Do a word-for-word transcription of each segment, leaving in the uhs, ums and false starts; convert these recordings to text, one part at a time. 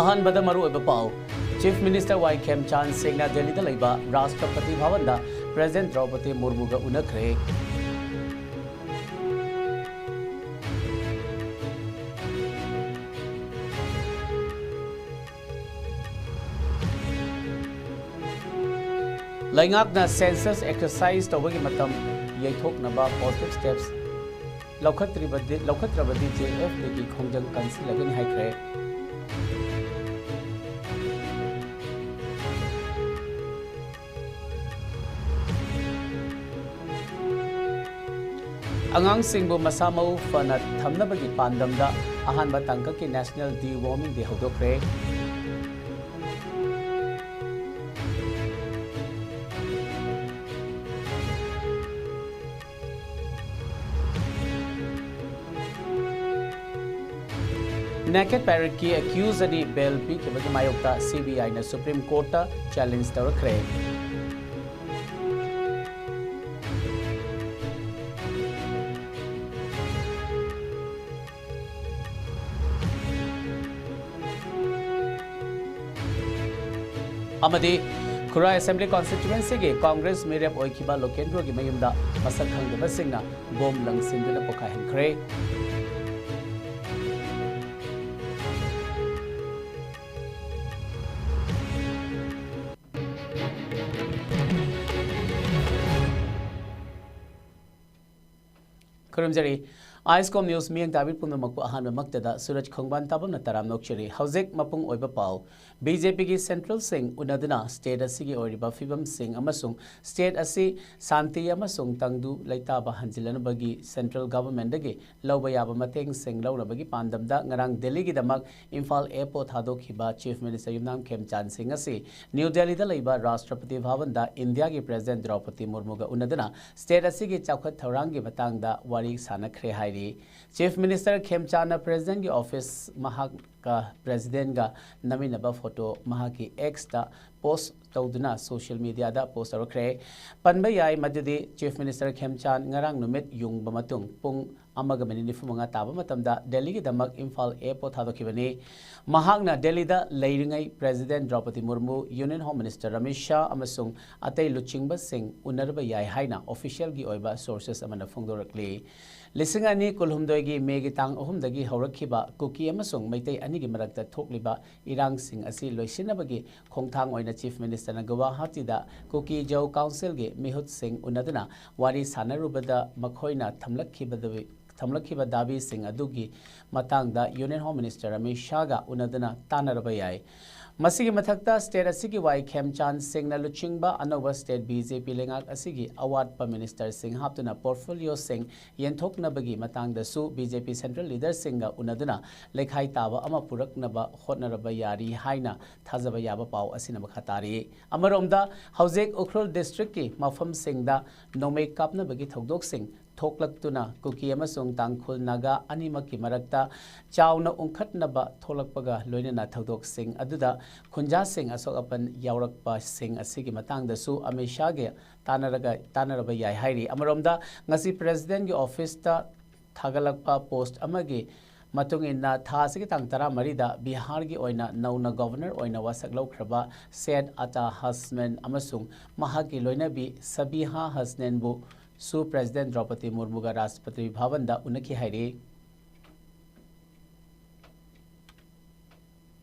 ꯑꯍꯥꯟꯕꯗ ꯃꯔꯨꯑꯣꯏꯕ ꯄꯥꯎ꯫ Chief Minister ꯋꯥꯏ ꯈꯦꯝꯆꯥꯟ ꯁꯤꯡꯅ ꯗꯦꯜꯂꯤꯗ ꯂꯩꯕ ꯔꯥꯁꯇ꯭ꯔꯄꯇꯤ ꯚꯕꯟꯗ President ꯗ꯭ꯔꯧꯄꯗꯤ ꯃꯨꯔꯃꯨꯒ ꯎꯅꯈ꯭ꯔꯦ꯫ ꯂꯩꯉꯥꯛꯅ census exercise ꯇꯧꯕꯒꯤ ꯃꯇꯝ ꯌꯩꯊꯣꯛꯅꯕ positive steps ꯂꯧꯈꯠꯇ꯭ꯔꯤꯕꯗꯤ, ꯂꯧꯈꯠꯇ꯭ꯔꯕꯗꯤ J F Dꯒꯤ ꯈꯣꯡꯖꯪ ꯀꯟꯁꯤꯜꯂꯒꯅꯤ ꯍꯥꯏꯈ꯭ꯔꯦ꯫ ꯑꯉꯥꯡꯁꯤꯡꯕꯨ ꯃꯁꯥ ꯃꯎ ꯐꯅ ꯊꯝꯅꯕꯒꯤ ꯄꯥꯟꯗꯝꯗ ꯑꯍꯥꯟꯕ ꯇꯥꯡꯀꯛꯀꯤ National Deworming Day ꯍꯧꯗꯣꯛꯈ꯭ꯔꯦ꯫ Naked Pirateꯀꯤ accused ꯑꯅꯤ bail ꯄꯤꯈꯤꯕꯒꯤ ꯃꯥꯌꯣꯛꯇ C B Iꯅ Supreme Courtꯇ challenge ꯇꯧꯔꯛꯈ꯭ꯔꯦ꯫ ꯑꯃꯗꯤ ꯈꯨꯔꯥꯏ Assembly Constituencyꯒꯤ Congress ꯃꯤꯔꯦꯞ ꯑꯣꯏꯈꯤꯕ ꯂꯣꯀꯦꯟꯗ꯭ꯔꯣꯒꯤ ꯃꯌꯨꯝꯗ ꯃꯁꯛ ꯈꯪꯗꯕꯁꯤꯡꯅ bomb ꯂꯪꯁꯤꯟꯗꯨꯅ ꯄꯣꯈꯥꯏꯍꯟꯈ꯭ꯔꯦ꯫ ꯈꯨꯔꯨꯝꯖꯔꯤ꯫ ICOM News ꯃꯤꯠꯌꯦꯡ ꯇꯥꯕꯤ ꯄꯨꯝꯅꯃꯛꯄꯨ ꯑꯍꯥꯟꯕꯃꯛꯇꯗ ꯁꯨꯔꯖ ꯈꯣꯡꯕꯥꯟ ꯇꯥꯕꯝꯅ ꯇꯔꯥꯝꯅ ꯑꯣꯛꯆꯔꯤ꯫ ꯍꯧꯖꯤꯛ ꯃꯄꯨꯡ ꯑꯣꯏꯕ ꯄꯥꯎ꯫ B J Pꯒꯤ centralꯁꯤꯡ ꯎꯅꯗꯨꯅ state ꯑꯁꯤꯒꯤ ꯑꯣꯏꯔꯤꯕ ꯐꯤꯕꯝꯁꯤꯡ ꯑꯃꯁꯨꯡ state ꯑꯁꯤ ꯁꯥꯟꯇꯤ ꯑꯃꯁꯨꯡ ꯇꯪꯗꯨ ꯂꯩꯇꯥꯕ ꯍꯟꯖꯤꯜꯂꯅꯕꯒꯤ central governmentꯗꯒꯤ ꯂꯧꯕ ꯌꯥꯕ ꯃꯇꯦꯡꯁꯤꯡ ꯂꯧꯅꯕꯒꯤ ꯄꯥꯟꯗꯝꯗ ꯉꯔꯥꯡ ꯗꯦꯜꯂꯤꯒꯤꯗꯃꯛ ꯏꯝꯐꯥꯜ Airport ꯊꯥꯗꯣꯛꯈꯤꯕ Chief Minister ꯌꯨꯝꯅꯥꯝ ꯈꯦꯝꯆꯥꯟ ꯁꯤꯡ ꯑꯁꯤ ꯅ꯭ꯌꯨ ꯗꯦꯜꯂꯤꯗ ꯂꯩꯕ ꯔꯥꯁꯇ꯭ꯔꯄꯇꯤ ꯚꯕꯟꯗ ꯏꯟꯗꯤꯌꯥꯒꯤ President ꯗ꯭ꯔꯧꯄꯗꯤ ꯃꯨꯔꯃꯨꯒ ꯎꯅꯗꯨꯅ state ꯑꯁꯤꯒꯤ ꯆꯥꯎꯈꯠ ꯊꯧꯔꯥꯡꯒꯤ ꯃꯇꯥꯡꯗ ꯋꯥꯔꯤ ꯁꯥꯟꯅꯈ꯭ꯔꯦ ꯍꯥꯏꯔꯤ꯫ Chief Minister ꯈꯦꯝꯆꯥꯟꯅ Presidentꯀꯤ office ꯃꯍꯥꯛ ꯀ ꯄ꯭ꯔꯦꯁꯤꯗꯦꯟꯒ ꯅꯝꯃꯤꯟꯅꯕ ꯐꯣꯇꯣ ꯃꯍꯥꯛꯀꯤ ꯑꯦꯛꯁꯇ ꯄꯣꯁ ꯇꯧꯗꯨꯅ ꯁꯣꯁꯤꯌꯦꯜ ꯃꯤꯗꯤꯌꯥꯗ ꯄꯣꯁ ꯇꯧꯔꯛꯈ꯭ꯔꯦ꯫ ꯄꯟꯕ ꯌꯥꯏ ꯃꯗꯨꯗꯤ ꯆꯤꯐ ꯃꯤꯅꯤꯁꯇꯔ ꯈꯦꯝꯆꯥꯟ ꯉꯔꯥꯡ ꯅꯨꯃꯤꯠ ꯌꯨꯡꯕ ꯃꯇꯨꯡ ꯄꯨꯡ ꯑꯃꯒ ꯃꯤꯅꯤꯠ ꯅꯤꯐꯨ ꯃꯉꯥ ꯇꯥꯕ ꯃꯇꯝꯗ ꯗꯦꯜꯂꯤꯒꯤꯗꯃꯛ ꯏꯝꯐꯥꯜ ꯑꯦꯌꯔꯄꯣꯔꯠ ꯊꯥꯗꯣꯛꯈꯤꯕꯅꯤ꯫ ꯃꯍꯥꯛꯅ ꯗꯦꯜꯂꯤꯗ ꯂꯩꯔꯤꯉꯩ president Droupadi Murmu, union home minister Amit Shah ꯑꯃꯁꯨꯡ ꯑꯇꯩ ꯂꯨꯆꯤꯡꯕꯁꯤꯡ ꯎꯅꯔꯕ ꯌꯥꯏ ꯍꯥꯏꯅ ꯑꯣꯐꯤꯁꯤꯌꯦꯜꯒꯤ ꯑꯣꯏꯕ ꯁꯣꯔꯁꯦꯁ ꯑꯃꯅ ꯐꯣꯡꯗꯣꯔꯛꯂꯤ꯫ ꯂꯤꯁꯤꯡ ꯑꯅꯤ ꯀꯨꯟꯍꯨꯝꯗꯣꯏꯒꯤ ꯃꯦꯒꯤ ꯇꯥꯡ ꯑꯍꯨꯝꯗꯒꯤ ꯍꯧꯔꯛꯈꯤꯕ ꯀꯨꯀꯤ ꯑꯃꯁꯨꯡ ꯃꯩꯇꯩ ꯑꯅꯤꯒꯤ ꯃꯔꯛꯇ ꯊꯣꯛꯂꯤꯕ ꯏꯔꯥꯡꯁꯤꯡ ꯑꯁꯤ ꯂꯣꯏꯁꯤꯟꯅꯕꯒꯤ ꯈꯣꯡꯊꯥꯡ ꯑꯣꯏꯅ ꯆꯤꯐ ꯃꯤꯅꯤꯁꯇꯔꯅ ꯒꯨꯋꯥꯍꯥꯇꯤꯗ ꯀꯨꯀꯤ ꯖꯧ ꯀꯥꯎꯟꯁꯤꯜꯒꯤ ꯃꯤꯍꯨꯠꯁꯤꯡ ꯎꯅꯗꯨꯅ ꯋꯥꯔꯤ ꯁꯥꯟꯅꯔꯨꯕꯗ ꯃꯈꯣꯏꯅ ꯊꯝꯂꯛꯈꯤꯕꯗ ꯊꯝꯂꯛꯈꯤꯕ ꯗꯥꯕꯤꯁꯤꯡ ꯑꯗꯨꯒꯤ ꯃꯇꯥꯡꯗ ꯌꯨꯅꯤꯌꯟ ꯍꯣꯝ ꯃꯤꯅꯤꯁꯇꯔ ꯑꯃꯤꯠ ꯁꯥꯍꯒ ꯎꯅꯗꯨꯅ ꯇꯥꯟꯅꯔꯕ ꯌꯥꯏ꯫ ꯃꯁꯤꯒꯤ ꯃꯊꯛꯇ ꯁ꯭ꯇꯦꯠ ꯑꯁꯤꯒꯤ ꯋꯥꯏ ꯈꯦꯝꯆꯥꯟ ꯁꯤꯡꯅ ꯂꯨꯆꯤꯡꯕ ꯑꯅꯧꯕ ꯁ꯭ꯇꯦꯠ ꯕꯤ ꯖꯦ ꯄꯤ ꯂꯩꯉꯥꯛ ꯑꯁꯤꯒꯤ ꯑꯋꯥꯠꯄ ꯃꯤꯅꯤꯁꯇꯔꯁꯤꯡ ꯍꯥꯞꯇꯨꯅ ꯄꯣꯔꯠꯐꯣꯂꯤꯌꯣꯁꯤꯡ ꯌꯦꯟꯊꯣꯛꯅꯕꯒꯤ ꯃꯇꯥꯡꯗꯁꯨ ꯕꯤ ꯖꯦ ꯄꯤ ꯁꯦꯟꯇ꯭ꯔꯦꯜ ꯂꯤꯗꯔꯁꯤꯡꯒ ꯎꯅꯗꯨꯅ ꯂꯩꯈꯥꯏ ꯇꯥꯕ ꯑꯃ ꯄꯨꯔꯛꯅꯕ ꯍꯣꯠꯅꯔꯕ ꯌꯥꯔꯤ ꯍꯥꯏꯅ ꯊꯥꯖꯕ ꯌꯥꯕ ꯄꯥꯎ ꯑꯁꯤꯅ ꯃꯈꯥ ꯇꯥꯔꯤ꯫ ꯑꯃꯔꯣꯝꯗ ꯍꯧꯖꯤꯛ ꯎꯈ꯭ꯔꯨꯜ ꯗꯤꯁꯇ꯭ꯔꯤꯛꯀꯤ ꯃꯐꯝꯁꯤꯡꯗ ꯅꯣꯡꯃꯩ ꯀꯥꯞꯅꯕꯒꯤ ꯊꯧꯗꯣꯛꯁꯤꯡ ꯊꯣꯛꯂꯛꯇꯨꯅ ꯀꯨꯀꯤ ꯑꯃꯁꯨꯡ ꯇꯥꯡꯈꯨꯜ ꯅꯥꯒꯥ ꯑꯅꯤꯃꯛꯀꯤ ꯃꯔꯛꯇ ꯆꯥꯎꯅ ꯎꯪꯈꯠꯅꯕ ꯊꯣꯛꯂꯛꯄꯒ ꯂꯣꯏꯅꯅ ꯊꯧꯗꯣꯛꯁꯤꯡ ꯑꯗꯨꯗ ꯈꯨꯟꯖꯥꯁꯤꯡ ꯑꯁꯣꯛ ꯑꯄꯟ ꯌꯥꯎꯔꯛꯄꯁꯤꯡ ꯑꯁꯤꯒꯤ ꯃꯇꯥꯡꯗꯁꯨ ꯑꯃꯤꯠ ꯁꯥꯍꯒ ꯇꯥꯟꯅꯔꯒ, ꯇꯥꯟꯅꯔꯕ ꯌꯥꯏ ꯍꯥꯏꯔꯤ꯫ ꯑꯃꯔꯣꯝꯗ ꯉꯁꯤ ꯄ꯭ꯔꯦꯁꯤꯗꯦꯟꯒꯤ ꯑꯣꯐꯤꯁꯇ ꯊꯥꯒꯠꯂꯛꯄ ꯄꯣꯁꯠ ꯑꯃꯒꯤ ꯃꯇꯨꯡ ꯏꯟꯅ ꯊꯥ ꯑꯁꯤꯒꯤ ꯇꯥꯡ ꯇꯔꯥꯃꯔꯤꯗ ꯕꯤꯍꯥꯔꯒꯤ ꯑꯣꯏꯅ ꯅꯧꯅ ꯒꯣꯚꯔꯅꯔ ꯑꯣꯏꯅ ꯋꯥꯁꯛ ꯂꯧꯈ꯭ꯔꯕ ꯁꯦꯌꯗ ꯑꯇꯥ ꯍꯁꯅꯦꯟ ꯑꯃꯁꯨꯡ ꯃꯍꯥꯛꯀꯤ ꯂꯣꯏꯅꯕꯤ ꯁꯕꯤꯍꯥ ꯍꯁꯅꯦꯟꯕꯨ ꯁꯨ ꯄ꯭ꯔꯦꯁꯤꯗꯦꯟ ꯗ꯭ꯔꯧꯄꯗꯤ ꯃꯨꯔꯃꯨꯒ ꯔꯥꯁꯇ꯭ꯔꯄꯇꯤ ꯚꯕꯟꯗ ꯎꯅꯈꯤ ꯍꯥꯏꯔꯤ꯫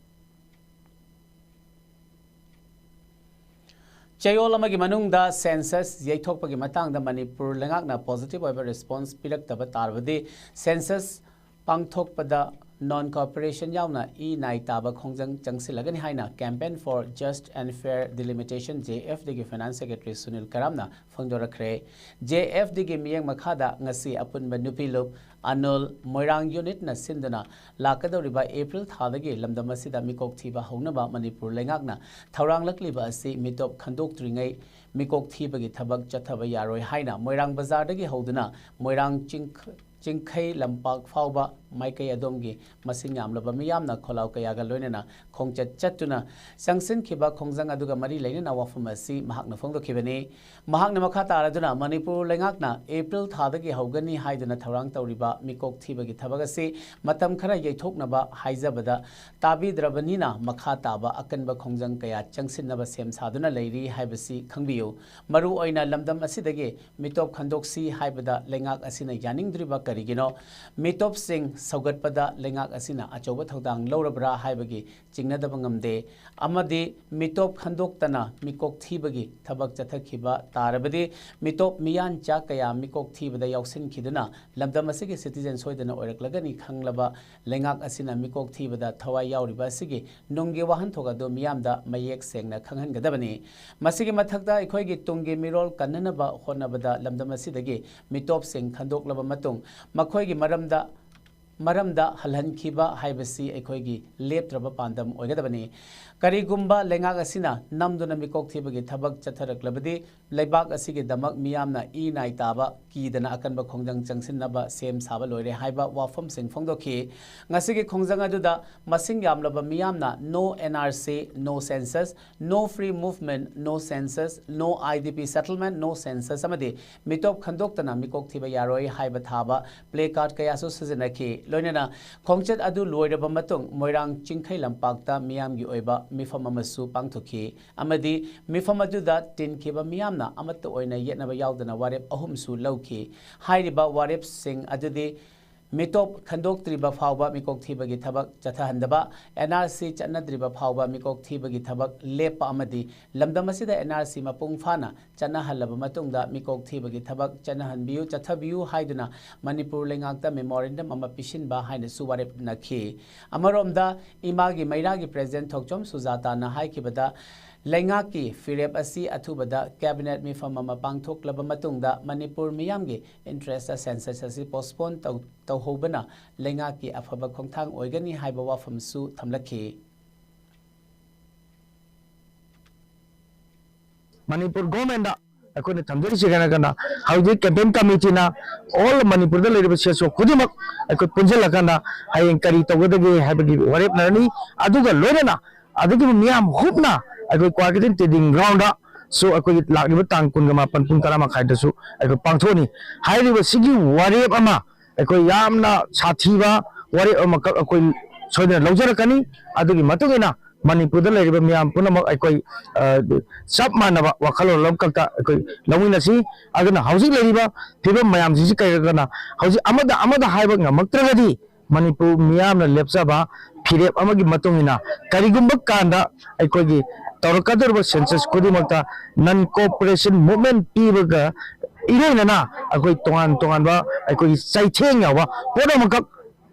ꯆꯌꯣꯜ ꯑꯃꯒꯤ ꯃꯅꯨꯡꯗ ꯁꯦꯟꯁꯁ ꯌꯩꯊꯣꯛꯄꯒꯤ ꯃꯇꯥꯡꯗ ꯃꯅꯤꯄꯨꯔ ꯂꯩꯉꯥꯛꯅ ꯄꯣꯖꯤꯇꯤꯚ ꯑꯣꯏꯕ ꯔꯦꯁꯄꯣꯟꯁ ꯄꯤꯔꯛꯇꯕ ꯇꯥꯔꯕꯗꯤ ꯁꯦꯟꯁꯁ ꯄꯥꯡꯊꯣꯛꯄꯗ ꯅꯟ ꯀꯣꯑꯣꯄꯔꯦꯁꯟ ꯌꯥꯎꯅ ꯏ ꯅꯥꯏ ꯇꯥꯕ ꯈꯣꯡꯖꯪ ꯆꯪꯁꯤꯜꯂꯒꯅꯤ ꯍꯥꯏꯅ Campaign for Just and Fair Delimitation, J F ꯗꯤꯒꯤ ꯐꯥꯏꯅꯥꯟꯁ ꯁꯦꯀ꯭ꯔꯦꯇꯔꯤ ꯁꯨꯅꯤꯜ ꯀꯔꯥꯝꯅ ꯐꯣꯡꯗꯣꯔꯛꯈ꯭ꯔꯦ꯫ ꯖꯦ ꯑꯦꯐ ꯗꯤꯒꯤ ꯃꯤꯠꯌꯦꯡ ꯃꯈꯥꯗ ꯉꯁꯤ ꯑꯄꯨꯟꯕ ꯅꯨꯄꯤ ꯂꯨꯞ ꯑꯅꯨꯜ ꯃꯣꯏꯔꯥꯡ ꯌꯨꯅꯤꯠꯅ ꯁꯤꯟꯗꯨꯅ ꯂꯥꯛꯀꯗꯧꯔꯤꯕ ꯑꯦꯄ꯭ꯔꯤꯜ ꯊꯥꯗꯒꯤ ꯂꯝꯗꯝ ꯑꯁꯤꯗ ꯃꯤꯀꯣꯛ ꯊꯤꯕ ꯍꯧꯅꯕ ꯃꯅꯤꯄꯨꯔ ꯂꯩꯉꯥꯛꯅ ꯊꯧꯔꯥꯡꯂꯛꯂꯤꯕ ꯑꯁꯤ ꯃꯤꯇꯣꯞ ꯈꯟꯗꯣꯛꯇ꯭ꯔꯤꯉꯩ ꯃꯤꯀꯣꯛ ꯊꯤꯕꯒꯤ ꯊꯕꯛ ꯆꯠꯊꯕ ꯌꯥꯔꯣꯏ ꯍꯥꯏꯅ ꯃꯣꯏꯔꯥꯡ ꯕꯖꯥꯔꯗꯒꯤ ꯍꯧꯗꯨꯅ ꯃꯣꯏꯔꯥꯡ ꯆꯤꯡ ꯆꯤꯡꯈꯩ ꯂꯝꯄꯥꯛ ꯐꯥꯎꯕ ꯃꯥꯏꯀꯩ ꯑꯗꯣꯝꯒꯤ ꯃꯁꯤꯡ ꯌꯥꯝꯂꯕ ꯃꯤꯌꯥꯝꯅ ꯈꯣꯜꯂꯥꯎ ꯀꯌꯥꯒ ꯂꯣꯏꯅꯅ ꯈꯣꯡꯆꯠ ꯆꯠꯇꯨꯅ ꯆꯪꯁꯤꯟꯈꯤꯕ ꯈꯣꯡꯖꯪ ꯑꯗꯨꯒ ꯃꯔꯤ ꯂꯩꯅꯅ ꯋꯥꯐꯝ ꯑꯁꯤ ꯃꯍꯥꯛꯅ ꯐꯣꯡꯗꯣꯛꯈꯤꯕꯅꯤ꯫ ꯃꯍꯥꯛꯅ ꯃꯈꯥ ꯇꯥꯔꯗꯨꯅ ꯃꯅꯤꯄꯨꯔ ꯂꯩꯉꯥꯛꯅ ꯑꯦꯄ꯭ꯔꯤꯜ ꯊꯥꯗꯒꯤ ꯍꯧꯒꯅꯤ ꯍꯥꯏꯗꯨꯅ ꯊꯧꯔꯥꯡ ꯇꯧꯔꯤꯕ ꯃꯤꯀꯣꯛ ꯊꯤꯕꯒꯤ ꯊꯕꯛ ꯑꯁꯤ ꯃꯇꯝ ꯈꯔ ꯌꯩꯊꯣꯛꯅꯕ ꯍꯥꯏꯖꯕꯗ ꯇꯥꯕꯤꯗ꯭ꯔꯕꯅꯤꯅ ꯃꯈꯥ ꯇꯥꯕ ꯑꯀꯟꯕ ꯈꯣꯡꯖꯪ ꯀꯌꯥ ꯆꯪꯁꯤꯟꯅꯕ ꯁꯦꯝ ꯁꯥꯗꯨꯅ ꯂꯩꯔꯤ ꯍꯥꯏꯕꯁꯤ ꯈꯪꯕꯤꯌꯨ꯫ ꯃꯔꯨ ꯑꯣꯏꯅ ꯂꯝꯗꯝ ꯑꯁꯤꯗꯒꯤ ꯃꯤꯇꯣꯞ ꯈꯟꯗꯣꯛꯁꯤ ꯍꯥꯏꯕꯗ ꯂꯩꯉꯥꯛ ꯑꯁꯤꯅ ꯌꯥꯅꯤꯡꯗ꯭ꯔꯤꯕ ꯀꯔꯤꯒꯤꯅꯣ? ꯃꯤꯇꯣꯞꯁꯤꯡ ꯁꯧꯒꯠꯄꯗ ꯂꯩꯉꯥꯛ ꯑꯁꯤꯅ ꯑꯆꯧꯕ ꯊꯧꯗꯥꯡ ꯂꯧꯔꯕ꯭ꯔꯥ ꯍꯥꯏꯕꯒꯤ ꯆꯤꯡꯅꯗꯕ ꯉꯝꯗꯦ꯫ ꯑꯃꯗꯤ ꯃꯤꯇꯣꯞ ꯈꯟꯗꯣꯛꯇꯅ ꯃꯤꯀꯣꯛ ꯊꯤꯕꯒꯤ ꯊꯕꯛ ꯆꯠꯊꯈꯤꯕ ꯇꯥꯔꯕꯗꯤ ꯃꯤꯇꯣꯞ ꯃꯤꯌꯥꯟꯆꯥ ꯀꯌꯥ ꯃꯤꯀꯣꯛ ꯊꯤꯕꯗ ꯌꯥꯎꯁꯤꯟꯈꯤꯗꯨꯅ ꯂꯝꯗꯝ ꯑꯁꯤꯒꯤ citizen ꯁꯣꯏꯗꯅ ꯑꯣꯏꯔꯛꯂꯒꯅꯤ ꯈꯪꯂꯕ ꯂꯩꯉꯥꯛ ꯑꯁꯤꯅ ꯃꯤꯀꯣꯛ ꯊꯤꯕꯗ ꯊꯋꯥꯏ ꯌꯥꯎꯔꯤꯕ ꯑꯁꯤꯒꯤ ꯅꯨꯡꯒꯤ ꯋꯥꯍꯟꯊꯣꯛ ꯑꯗꯨ ꯃꯤꯌꯥꯝꯗ ꯃꯌꯦꯛ ꯁꯦꯡꯅ ꯈꯪꯍꯟꯒꯗꯕꯅꯤ꯫ ꯃꯁꯤꯒꯤ ꯃꯊꯛꯇ ꯑꯩꯈꯣꯏꯒꯤ ꯇꯨꯡꯒꯤ ꯃꯤꯔꯣꯜ ꯀꯟꯅꯅꯕ ꯍꯣꯠꯅꯕꯗ ꯂꯝꯗꯝ ꯑꯁꯤꯗꯒꯤ ꯃꯤꯇꯣꯞꯁꯤꯡ ꯈꯟꯗꯣꯛꯂꯕ ꯃꯇꯨꯡ ꯃꯈꯣꯏꯒꯤ ꯃꯔꯝꯗ ꯃꯔꯝꯗ ꯍꯜꯍꯟꯈꯤꯕ ꯍꯥꯏꯕꯁꯤ ꯑꯩꯈꯣꯏꯒꯤ ꯂꯦꯞꯇ꯭ꯔꯕ ꯄꯥꯟꯗꯝ ꯑꯣꯏꯒꯗꯕꯅꯤ꯫ ꯀꯔꯤꯒꯨꯝꯕ ꯂꯩꯉꯥꯛ ꯑꯁꯤꯅ ꯅꯝꯗꯨꯅ ꯃꯤꯀꯣꯛ ꯊꯤꯕꯒꯤ ꯊꯕꯛ ꯆꯠꯊꯔꯛꯂꯕꯗꯤ ꯂꯩꯕꯥꯛ ꯑꯁꯤꯒꯤꯗꯃꯛ ꯃꯤꯌꯥꯝꯅ ꯏ ꯅꯥꯏ ꯇꯥꯕ ꯀꯤꯗꯅ ꯑꯀꯟꯕ ꯈꯣꯡꯖꯪ ꯆꯪꯁꯤꯟꯅꯕ ꯁꯦꯝ ꯁꯥꯕ ꯂꯣꯏꯔꯦ ꯍꯥꯏꯕ ꯋꯥꯐꯝꯁꯤꯡ ꯐꯣꯡꯗꯣꯛꯈꯤ꯫ ꯉꯁꯤꯒꯤ ꯈꯣꯡꯖꯪ ꯑꯗꯨꯗ ꯃꯁꯤꯡ ꯌꯥꯝꯂꯕ ꯃꯤꯌꯥꯝꯅ "No N R C, no census, no free movement, no census, no I D P settlement, no census" ꯑꯃꯗꯤ "ꯃꯤꯇꯣꯞ ꯈꯟꯗꯣꯛꯇꯅ ꯃꯤꯀꯣꯛ ꯊꯤꯕ ꯌꯥꯔꯣꯏ" ꯍꯥꯏꯕ ꯊꯥꯕ placard ꯀꯌꯥꯁꯨ ꯁꯤꯖꯤꯟꯅꯈꯤ꯫ ꯂꯣꯏꯅꯅ ꯈꯣꯡꯆꯠ ꯑꯗꯨ ꯂꯣꯏꯔꯕ ꯃꯇꯨꯡ ꯃꯣꯏꯔꯥꯡ ꯆꯤꯡꯈꯩ ꯂꯝꯄꯥꯛꯇ ꯃꯤꯌꯥꯝꯒꯤ ꯑꯣꯏꯕ ꯃꯤꯐꯝ ꯑꯃꯁꯨ ꯄꯥꯡꯊꯣꯛꯈꯤ ꯑꯃꯗꯤ ꯃꯤꯐꯝ ꯑꯗꯨꯗ ꯇꯤꯟꯈꯤꯕ ꯃꯤꯌꯥꯝꯅ ꯑꯃꯠꯇ ꯑꯣꯏꯅ ꯌꯦꯠꯅꯕ ꯌꯥꯎꯗꯅ ꯋꯥꯔꯦꯞ ꯑꯍꯨꯝꯁꯨ ꯂꯧꯈꯤ꯫ ꯍꯥꯏꯔꯤꯕ ꯋꯥꯔꯦꯞꯁꯤꯡ ꯑꯗꯨꯗꯤ ꯃꯤꯇꯣꯞ ꯈꯟꯗꯣꯛꯇ꯭ꯔꯤꯕ ꯐꯥꯎꯕ ꯃꯤꯀꯣꯛ ꯊꯤꯕꯒꯤ ꯊꯕꯛ ꯆꯠꯊꯍꯟꯗꯕ, N R C ꯆꯠꯅꯗ꯭ꯔꯤꯕ ꯐꯥꯎꯕ ꯃꯤꯀꯣꯛ ꯊꯤꯕꯒꯤ ꯊꯕꯛ ꯂꯦꯞꯄ ꯑꯃꯗꯤ ꯂꯝꯗꯝ ꯑꯁꯤꯗ N R C ꯃꯄꯨꯡ ꯐꯥꯅ ꯆꯠꯅꯍꯜꯂꯕ ꯃꯇꯨꯡꯗ ꯃꯤꯀꯣꯛ ꯊꯤꯕꯒꯤ ꯊꯕꯛ ꯆꯠꯅꯍꯟꯕꯤꯌꯨ, ꯆꯠꯊꯕꯤꯌꯨ ꯍꯥꯏꯗꯨꯅ ꯃꯅꯤꯄꯨꯔ ꯂꯩꯉꯥꯛꯇ memorandum ꯑꯃ ꯄꯤꯁꯤꯟꯕ ꯍꯥꯏꯅꯁꯨ ꯋꯥꯔꯦꯞꯅꯈꯤ꯫ ꯑꯃꯔꯣꯝꯗ ꯏꯃꯥꯒꯤ ꯃꯩꯔꯥꯒꯤ president ꯊꯣꯛꯆꯣꯝ ꯁꯨꯖꯥꯇꯥꯅ ꯍꯥꯏꯈꯤꯕꯗ, ꯂꯩꯉꯥꯛꯀꯤ ꯐꯤꯔꯦꯞ ꯑꯁꯤ ꯑꯊꯨꯕꯗ cabinet ꯃꯤꯐꯝ ꯑꯃ ꯄꯥꯡꯊꯣꯛꯂꯕ ꯃꯇꯨꯡꯗ ꯃꯅꯤꯄꯨꯔ ꯃꯤꯌꯥꯝꯒꯤ interest census ꯑꯁꯤ postpone ꯇꯧ-, ꯇꯧꯍꯧꯕꯅ ꯂꯩꯉꯥꯛꯀꯤ ꯑꯐꯕ ꯈꯣꯡꯊꯥꯡ ꯑꯣꯏꯒꯅꯤ ꯍꯥꯏꯕ ꯋꯥꯐꯝꯁꯨ ꯊꯝꯂꯛꯈꯤ꯫ ꯃꯅꯤꯄꯨꯔ ꯒꯣꯔꯃꯦꯟꯗ ꯑꯩꯈꯣꯏꯅ ꯊꯝꯖꯔꯤꯁꯦ ꯀꯩꯅꯣ ꯀꯩꯅꯣ, ꯍꯧꯖꯤꯛ campaign committeeꯅ all ꯃꯅꯤꯄꯨꯔꯗ ꯂꯩꯔꯤꯕ ꯁꯤ ꯑꯦꯁ ꯑꯣ ꯈꯨꯗꯤꯡꯃꯛ ꯑꯩꯈꯣꯏ ꯄꯨꯟꯁꯤꯜꯂꯀꯥꯟꯗ ꯍꯌꯦꯡ ꯀꯔꯤ ꯇꯧꯒꯗꯒꯦ ꯍꯥꯏꯕꯒꯤ ꯋꯥꯔꯦꯞꯅꯔꯅꯤ꯫ ꯑꯗꯨꯒ ꯂꯣꯏꯅꯅ ꯑꯗꯨꯒꯨꯝꯕ ꯃꯤꯌꯥꯝ ꯍꯨꯞꯅ ꯑꯩꯈꯣꯏ ꯀ꯭ꯋꯥꯀꯩꯊꯦꯜ trading groundꯗꯁꯨ ꯑꯩꯈꯣꯏꯒꯤ ꯂꯥꯛꯂꯤꯕ ꯇꯥꯡ ꯀꯨꯟꯒ ꯃꯥꯄꯟ ꯄꯨꯡ ꯇꯔꯥ ꯃꯈꯥꯏꯗꯁꯨ ꯑꯩꯈꯣꯏ ꯄꯥꯡꯊꯣꯛꯑꯅꯤ꯫ ꯍꯥꯏꯔꯤꯕ ꯁꯤꯒꯤ ꯋꯥꯔꯦꯞ ꯑꯃ ꯑꯩꯈꯣꯏ ꯌꯥꯝꯅ ꯁꯥꯊꯤꯕ ꯋꯥꯔꯦꯞ ꯑꯃꯈꯛ ꯑꯩꯈꯣꯏ ꯁꯣꯏꯗꯅ ꯂꯧꯖꯔꯛꯀꯅꯤ꯫ ꯑꯗꯨꯒꯤ ꯃꯇꯨꯡ ꯏꯟꯅ ꯃꯅꯤꯄꯨꯔꯗ ꯂꯩꯔꯤꯕ ꯃꯤꯌꯥꯝ ꯄꯨꯝꯅꯃꯛ ꯑꯩꯈꯣꯏ, ꯑ, ꯆꯞ ꯃꯥꯟꯅꯕ ꯋꯥꯈꯜꯂꯣꯟ ꯑꯃꯈꯛꯇ ꯑꯩꯈꯣꯏ ꯂꯧꯃꯤꯟꯅꯁꯤ꯫ ꯑꯗꯨꯅ ꯍꯧꯖꯤꯛ ꯂꯩꯔꯤꯕ ꯐꯤꯕꯝ ꯃꯌꯥꯝꯁꯤꯡꯁꯤ ꯀꯩꯒꯤꯅꯣ ꯍꯧꯖꯤꯛ ꯑꯃꯗ ꯑꯃꯗ ꯍꯥꯏꯕ ꯉꯝꯃꯛꯇ꯭ꯔꯒꯗꯤ ꯃꯅꯤꯄꯨꯔ ꯃꯤꯌꯥꯝꯅ ꯂꯦꯞꯆꯕ ꯐꯤꯔꯦꯞ ꯑꯃꯒꯤ ꯃꯇꯨꯡ ꯏꯟꯅ ꯀꯔꯤꯒꯨꯝꯕ ꯀꯥꯟꯗ ꯑꯩꯈꯣꯏꯒꯤ ꯇꯧꯔꯛꯀꯗꯧꯔꯤꯕ census ꯈꯨꯗꯤꯡꯃꯛꯇ non cooperation movement ꯄꯤꯕꯒ ꯏꯔꯣꯏꯅꯅ ꯑꯩꯈꯣꯏ ꯇꯣꯉꯥꯟ ꯇꯣꯉꯥꯟꯕ ꯑꯩꯈꯣꯏꯒꯤ ꯆꯩꯊꯦꯡ ꯌꯥꯎꯕ ꯄꯣꯠ ꯑꯃꯈꯛ